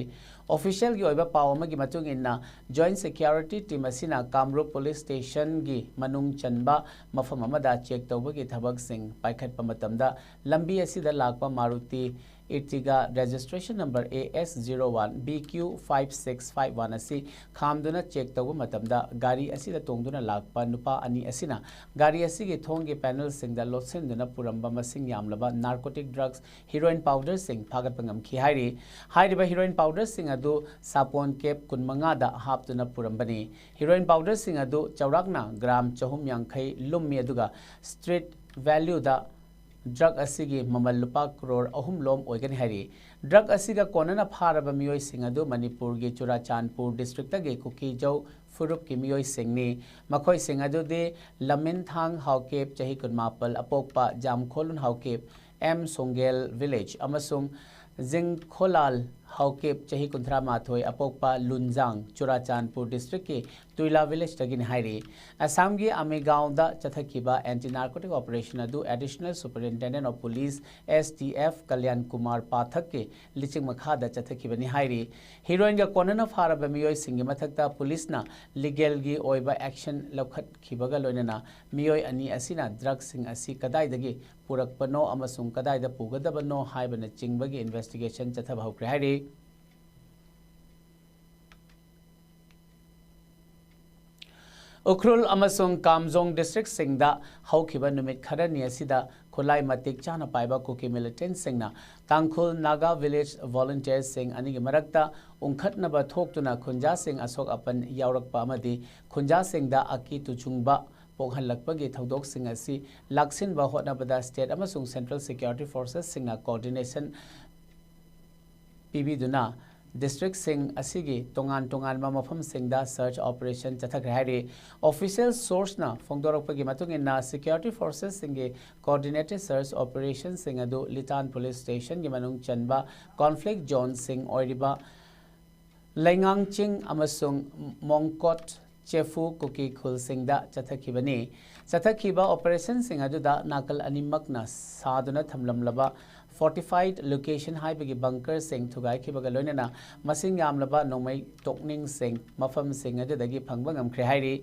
ꯑꯣꯐꯤꯁꯤꯌꯦꯜꯒꯤ ꯑꯣꯏꯕ ꯄꯥꯎ ꯑꯃꯒꯤ ꯃꯇꯨꯡ ꯏꯟꯅ, ꯖꯣꯏꯟꯠ ꯁꯦꯀ꯭ꯌꯨꯔꯤꯇꯤ ꯇꯤꯝ ꯑꯁꯤꯅ ꯀꯥꯃꯔꯨꯞ ꯄꯨꯂꯤꯁ ꯁ꯭ꯇꯦꯁꯟꯒꯤ ꯃꯅꯨꯡ ꯆꯟꯕ ꯃꯐꯝ ꯑꯃꯗ ꯆꯦꯛ ꯇꯧꯕꯒꯤ ꯊꯕꯛꯁꯤꯡ ꯄꯥꯏꯈꯠꯄ ꯃꯇꯝꯗ ꯂꯝꯕꯤ ꯑꯁꯤꯗ ꯂꯥꯛꯄ Maruti Ertiga registration number A S zero one B Q five six five one ꯑꯁꯤ ꯈꯥꯝꯗꯨꯅ ꯆꯦꯛ ꯇꯧꯕ ꯃꯇꯝꯗ ꯒꯥꯔꯤ ꯑꯁꯤꯗ ꯇꯣꯡꯗꯨꯅ ꯂꯥꯛꯄ ꯅꯨꯄꯥ ꯑꯅꯤ ꯑꯁꯤꯅ ꯒꯥꯔꯤ ꯑꯁꯤꯒꯤ ꯊꯣꯡꯒꯤ ꯄꯦꯅꯦꯜꯁꯤꯡꯗ ꯂꯣꯠꯁꯤꯟꯗꯨꯅ ꯄꯨꯔꯝꯕ ꯃꯁꯤꯡ ꯌꯥꯝꯂꯕ ꯅꯥꯔꯀꯣꯇꯤꯛ ꯗ꯭ꯔꯒꯁ ꯍꯤꯔꯣꯏꯟ ꯄꯥꯎꯗꯔꯁꯤꯡ ꯐꯥꯒꯠꯄ ꯉꯝꯈꯤ ꯍꯥꯏꯔꯤ꯫ ꯍꯥꯏꯔꯤꯕ ꯍꯤꯔꯣꯏꯟ ꯄꯥꯎꯗꯔꯁꯤꯡ ꯑꯗꯨ ꯁꯥꯄꯣꯟ ꯀꯦꯞ ꯀꯨꯟꯃꯉꯥꯗ ꯍꯥꯞꯇꯨꯅ ꯄꯨꯔꯝꯕꯅꯤ꯫ ꯍꯤꯔꯣꯏꯟ ꯄꯥꯎꯗꯔꯁꯤꯡ ꯑꯗꯨ ꯆꯥꯎꯔꯥꯛꯅ ꯒ꯭ꯔꯥꯝ ꯆꯍꯨꯝ ꯌꯥꯡꯈꯩ ꯂꯨꯝꯃꯤ, ꯑꯗꯨꯒ ꯁ꯭ꯇ꯭ꯔꯤꯠ ꯚꯦꯂ꯭ꯌꯨꯗ ꯗ꯭ꯔꯒ ꯑꯁꯤꯒꯤ ꯃꯃꯜ ꯂꯨꯄꯥ ꯀ꯭ꯔꯣꯔ ꯑꯍꯨꯝ ꯂꯣꯝ ꯑꯣꯏꯒꯅꯤ ꯍꯥꯏꯔꯤ꯫ ꯗ꯭ꯔꯒ ꯑꯁꯤꯒ ꯀꯣꯟꯅꯅ ꯐꯥꯔꯕ ꯃꯤꯑꯣꯏꯁꯤꯡ ꯑꯗꯨ ꯃꯅꯤꯄꯨꯔꯒꯤ ꯆꯨꯔꯥꯆꯥꯟꯄꯨꯔ ꯗꯤꯁꯇ꯭ꯔꯤꯛꯇꯒꯤ ꯀꯨꯀꯤꯖꯧ ꯐꯨꯔꯨꯞꯀꯤ ꯃꯤꯑꯣꯏꯁꯤꯡꯅꯤ꯫ ꯃꯈꯣꯏꯁꯤꯡ ꯑꯗꯨꯗꯤ ꯂꯃꯤꯟꯊꯥꯡ ꯍꯥꯎꯀꯤꯞ, ꯆꯍꯤ ꯀꯨꯟꯃꯥꯄꯜ, ꯑꯄꯣꯛꯄ ꯖꯥꯝꯈꯣꯂꯨꯟ ꯍꯥꯎꯀꯤꯞ, ꯑꯦꯝ ꯁꯣꯡꯒꯦꯜ ꯚꯤꯂꯦꯖ, ꯑꯃꯁꯨꯡ ꯖꯤꯡꯈꯣꯂꯥꯜ ꯍꯥꯎꯀꯤꯞ, ꯆꯍꯤ ꯀꯨꯟꯊ꯭ꯔꯥ ꯃꯥꯊꯣꯏ, ꯑꯄꯣꯛꯄ ꯂꯨꯟꯖꯥꯡ, ꯆꯨꯔꯥꯆꯥꯟꯄꯨꯔ district ꯀꯤ ꯇꯨꯏꯂꯥ village ꯗꯒꯤꯅꯤ ꯍꯥꯏꯔꯤ꯫ ꯑꯁꯥꯝꯒꯤ ꯑꯃꯦꯒꯥꯎꯗ ꯆꯠꯊꯈꯤꯕ anti narcotic operation ꯑꯗꯨ Additional Superintendent of Police, S T F, Kalyan Kumar ꯄꯥꯊꯛꯀꯤ ꯂꯤꯆꯤꯡ ꯃꯈꯥꯗ ꯆꯠꯊꯈꯤꯕꯅꯤ ꯍꯥꯏꯔꯤ꯫ Heroin ꯒ ꯀꯣꯟꯅꯅ ꯐꯥꯔꯕ ꯃꯤꯑꯣꯏꯁꯤꯡꯒꯤ ꯃꯊꯛꯇ ꯄꯨꯂꯤꯁꯅ legal ꯒꯤ ꯑꯣꯏꯕ action ꯂꯧꯈꯠꯈꯤꯕꯒ ꯂꯣꯏꯅꯅ ꯃꯤꯑꯣꯏ ꯑꯅꯤ ꯑꯁꯤꯅ drug ꯁꯤꯡ ꯑꯁꯤ ꯀꯗꯥꯏꯗꯒꯤ ꯄꯨꯔꯛꯄꯅꯣ ꯑꯃꯁꯨꯡ ꯀꯗꯥꯏꯗ ꯄꯨꯒꯗꯕꯅꯣ ꯍꯥꯏꯕꯅꯆꯤꯡꯕꯒꯤ investigation ꯆꯠꯊꯕ ꯍꯧꯈ꯭ꯔꯦ ꯍꯥꯏꯔꯤ꯫ ꯎꯈ꯭ꯔꯨꯜ ꯑꯃꯁꯨꯡ ꯀꯥꯝꯖꯣꯡ district ꯁꯤꯡꯗ ꯍꯧꯈꯤꯕ ꯅꯨꯃꯤꯠ ꯈꯔꯅꯤ ꯑꯁꯤꯗ ꯈꯨꯠꯂꯥꯏ ꯃꯇꯤꯛ ꯆꯥꯅ ꯄꯥꯏꯕ ꯀꯨꯀꯤ militant ꯁꯤꯡꯅ ꯇꯥꯡꯈꯨꯜ ꯅꯥꯒꯥ village volunteers ꯁꯤꯡ ꯑꯅꯤꯒꯤ ꯃꯔꯛꯇ ꯎꯪꯈꯠꯅꯕ ꯊꯣꯛꯇꯨꯅ ꯈꯨꯟꯖꯥꯁꯤꯡ ꯑꯁꯣꯛ ꯑꯄꯟ ꯌꯥꯎꯔꯛꯄ ꯑꯃꯗꯤ ꯈꯨꯟꯖꯥꯁꯤꯡꯗ ꯑꯀꯤ ꯇꯨꯖꯨꯡꯕ ꯄꯣꯛꯍꯜꯂꯛꯄꯒꯤ ꯊꯧꯗꯣꯛꯁꯤꯡ ꯑꯁꯤ ꯂꯥꯛꯁꯤꯟꯕ ꯍꯣꯠꯅꯕꯗ state ꯑꯃꯁꯨꯡ central security forces ꯁꯤꯡꯅ coordination ꯄꯤꯕꯤꯗꯨꯅ district ꯁꯤꯡ ꯑꯁꯤꯒꯤ ꯇꯣꯉꯥꯟ ꯇꯣꯉꯥꯟꯕ ꯃꯐꯝꯁꯤꯡꯗ search operation ꯆꯠꯊꯈ꯭ꯔꯦ ꯍꯥꯏꯔꯤ꯫ Official source ꯅ ꯐꯣꯡꯗꯣꯔꯛꯄꯒꯤ ꯃꯇꯨꯡ ꯏꯟꯅ, security forces ꯁꯤꯡꯒꯤ coordinated search operation ꯁꯤꯡ ꯑꯗꯨ ꯂꯤꯇꯥꯟ police station ꯒꯤ ꯃꯅꯨꯡ ꯆꯟꯕ conflict zone ꯁꯤꯡ ꯑꯣꯏꯔꯤꯕ ꯂꯩꯉꯥꯡ ꯆꯤꯡ ꯑꯃꯁꯨꯡ ꯃꯣꯡꯀꯣꯠ ꯆꯦꯐꯨ ꯀꯨꯀꯤ ꯈꯨꯜꯁꯤꯡꯗ ꯆꯠꯊꯈꯤꯕꯅꯤ꯫ ꯆꯠꯊꯈꯤꯕ operation ꯁꯤꯡ ꯑꯗꯨꯗ ꯅꯥꯀꯜ ꯑꯅꯤꯃꯛꯅ ꯁꯥꯗꯨꯅ ꯊꯝꯂꯝꯂꯕ fortified location ꯍꯥꯏꯕꯒꯤ bunker ꯁꯤꯡ ꯊꯨꯒꯥꯏꯈꯤꯕꯒ ꯂꯣꯏꯅꯅ ꯃꯁꯤꯡ ꯌꯥꯝꯂꯕ ꯅꯣꯡꯃꯩ ꯇꯣꯛꯅꯤꯡꯁꯤꯡ ꯃꯐꯝꯁꯤꯡ ꯑꯗꯨꯗꯒꯤ ꯐꯪꯕ ꯉꯝꯈ꯭ꯔꯦ ꯍꯥꯏꯔꯤ꯫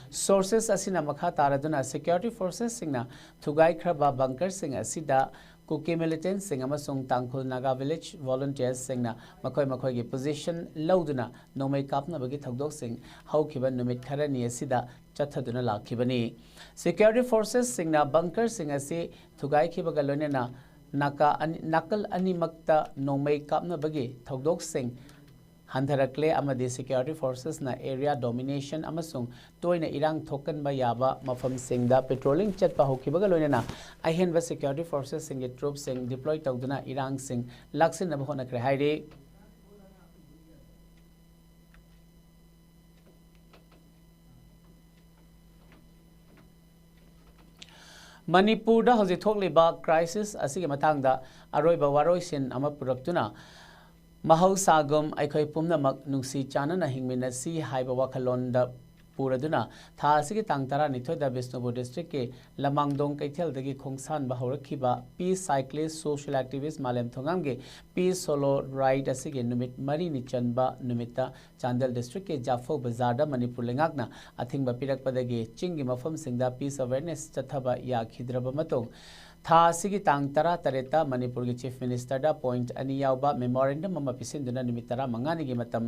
Sources ꯑꯁꯤꯅ ꯃꯈꯥ ꯇꯥꯔꯗꯨꯅ, security forces ꯁꯤꯡꯅ ꯊꯨꯒꯥꯏꯈ꯭ꯔꯕ bunker ꯁꯤꯡ ꯑꯁꯤꯗ ꯀꯨꯀꯤ militant ꯁꯤꯡ ꯑꯃꯁꯨꯡ ꯇꯥꯡꯈꯨꯜ ꯅꯥꯒꯥ village volunteers ꯁꯤꯡꯅ ꯃꯈꯣꯏ ꯃꯈꯣꯏꯒꯤ position ꯂꯧꯗꯨꯅ ꯅꯣꯡꯃꯩ ꯀꯥꯞꯅꯕꯒꯤ ꯊꯧꯗꯣꯛꯁꯤꯡ ꯍꯧꯈꯤꯕ ꯅꯨꯃꯤꯠ ꯈꯔꯅꯤ ꯑꯁꯤꯗ ꯆꯠꯊꯗꯨꯅ ꯂꯥꯛꯈꯤꯕꯅꯤ꯫ Security forces ꯁꯤꯡꯅ bunker ꯁꯤꯡ ꯑꯁꯤ ꯊꯨꯒꯥꯏꯈꯤꯕꯒ ꯂꯣꯏꯅꯅ ꯅꯥꯀꯥ ꯑꯅꯤ, ꯅꯥꯀꯜ ꯑꯅꯤꯃꯛꯇ ꯅꯣꯡꯃꯩ ꯀꯥꯞꯅꯕꯒꯤ ꯊꯧꯗꯣꯛꯁꯤꯡ ꯍꯟꯊꯔꯛꯂꯦ ꯑꯃꯗꯤ security forces ꯅ area domination ꯑꯃꯁꯨꯡ ꯇꯣꯏꯅ ꯏꯔꯥꯡ ꯊꯣꯛꯀꯟꯕ ꯌꯥꯕ ꯃꯐꯝꯁꯤꯡꯗ patrolling ꯆꯠꯄ ꯍꯧꯈꯤꯕꯒ ꯂꯣꯏꯅꯅ ꯑꯍꯦꯟꯕ security forces ꯁꯤꯡꯒꯤ troops ꯁꯤꯡ deploy ꯇꯧꯗꯨꯅ ꯏꯔꯥꯡꯁꯤꯡ ꯂꯥꯛꯁꯤꯟꯅꯕ ꯍꯣꯠꯅꯈ꯭ꯔꯦ ꯍꯥꯏꯔꯤ꯫ ꯃꯅꯤꯄꯨꯔꯗ ꯍꯧꯖꯤꯛ ꯊꯣꯛꯂꯤꯕ crisis ꯑꯁꯤꯒꯤ ꯃꯇꯥꯡꯗ ꯑꯔꯣꯏꯕ ꯋꯥꯔꯣꯏꯁꯤꯟ ꯑꯃ ꯄꯨꯔꯛꯇꯨꯅ ꯃꯍꯧꯁꯥꯒꯨꯝ ꯑꯩꯈꯣꯏ ꯄꯨꯝꯅꯃꯛ ꯅꯨꯡꯁꯤ ꯆꯥꯟꯅꯅ ꯍꯤꯡꯃꯤꯟꯅꯁꯤ ꯍꯥꯏꯕ ꯋꯥꯈꯜꯂꯣꯟꯗ ꯄꯨꯔꯗꯨꯅ ꯊꯥ ꯑꯁꯤꯒꯤ ꯇꯥꯡ ꯇꯔꯥꯅꯤꯊꯣꯏꯗ ꯕꯤꯁꯅꯨꯄꯨꯔ ꯗꯤꯁꯇ꯭ꯔꯤꯛꯀꯤ ꯂꯃꯥꯡꯗꯣꯡ ꯀꯩꯊꯦꯜꯗꯒꯤ ꯈꯣꯡꯁꯥꯟꯕ ꯍꯧꯔꯛꯈꯤꯕ ꯄꯤꯁ ꯁꯥꯏꯀ꯭ꯂꯤꯁ ꯁꯣꯁꯤꯌꯦꯜ ꯑꯦꯛꯇꯤꯚꯤꯁ ꯃꯥꯂꯦꯝ ꯊꯣꯉꯥꯝꯒꯤ ꯄꯤꯁ ꯁꯣꯂꯣ ꯔꯥꯏꯗ ꯑꯁꯤꯒꯤ ꯅꯨꯃꯤꯠ ꯃꯔꯤꯅꯤ ꯆꯟꯕ ꯅꯨꯃꯤꯠꯇ ꯆꯥꯟꯗꯦꯜ ꯗꯤꯁꯇ꯭ꯔꯤꯛꯀꯤ ꯖꯥꯐꯧ ꯕꯖꯥꯔꯗ ꯃꯅꯤꯄꯨꯔ ꯂꯩꯉꯥꯛꯅ ꯑꯊꯤꯡꯕ ꯄꯤꯔꯛꯄꯗꯒꯤ ꯆꯤꯡꯒꯤ ꯃꯐꯝꯁꯤꯡꯗ ꯄꯤꯁ ꯑꯋꯦꯔꯅꯦꯁ ꯆꯠꯊꯕ ꯌꯥꯈꯤꯗ꯭ꯔꯕ ꯃꯇꯨꯡ ꯊꯥ ꯑꯁꯤꯒꯤ ꯇꯥꯡ ꯇꯔꯥ ꯇꯔꯦꯠꯇ ꯃꯅꯤꯄꯨꯔꯒꯤ ꯆꯤꯐ ꯃꯤꯅꯤꯁꯇꯔꯗ ꯄꯣꯏꯟꯠ ꯑꯅꯤ ꯌꯥꯎꯕ ꯃꯦꯃꯣꯔꯦꯟꯗꯝ ꯑꯃ ꯄꯤꯁꯤꯟꯗꯨꯅ ꯅꯨꯃꯤꯠ ꯇꯔꯥꯃꯉꯥꯅꯤꯒꯤ ꯃꯇꯝ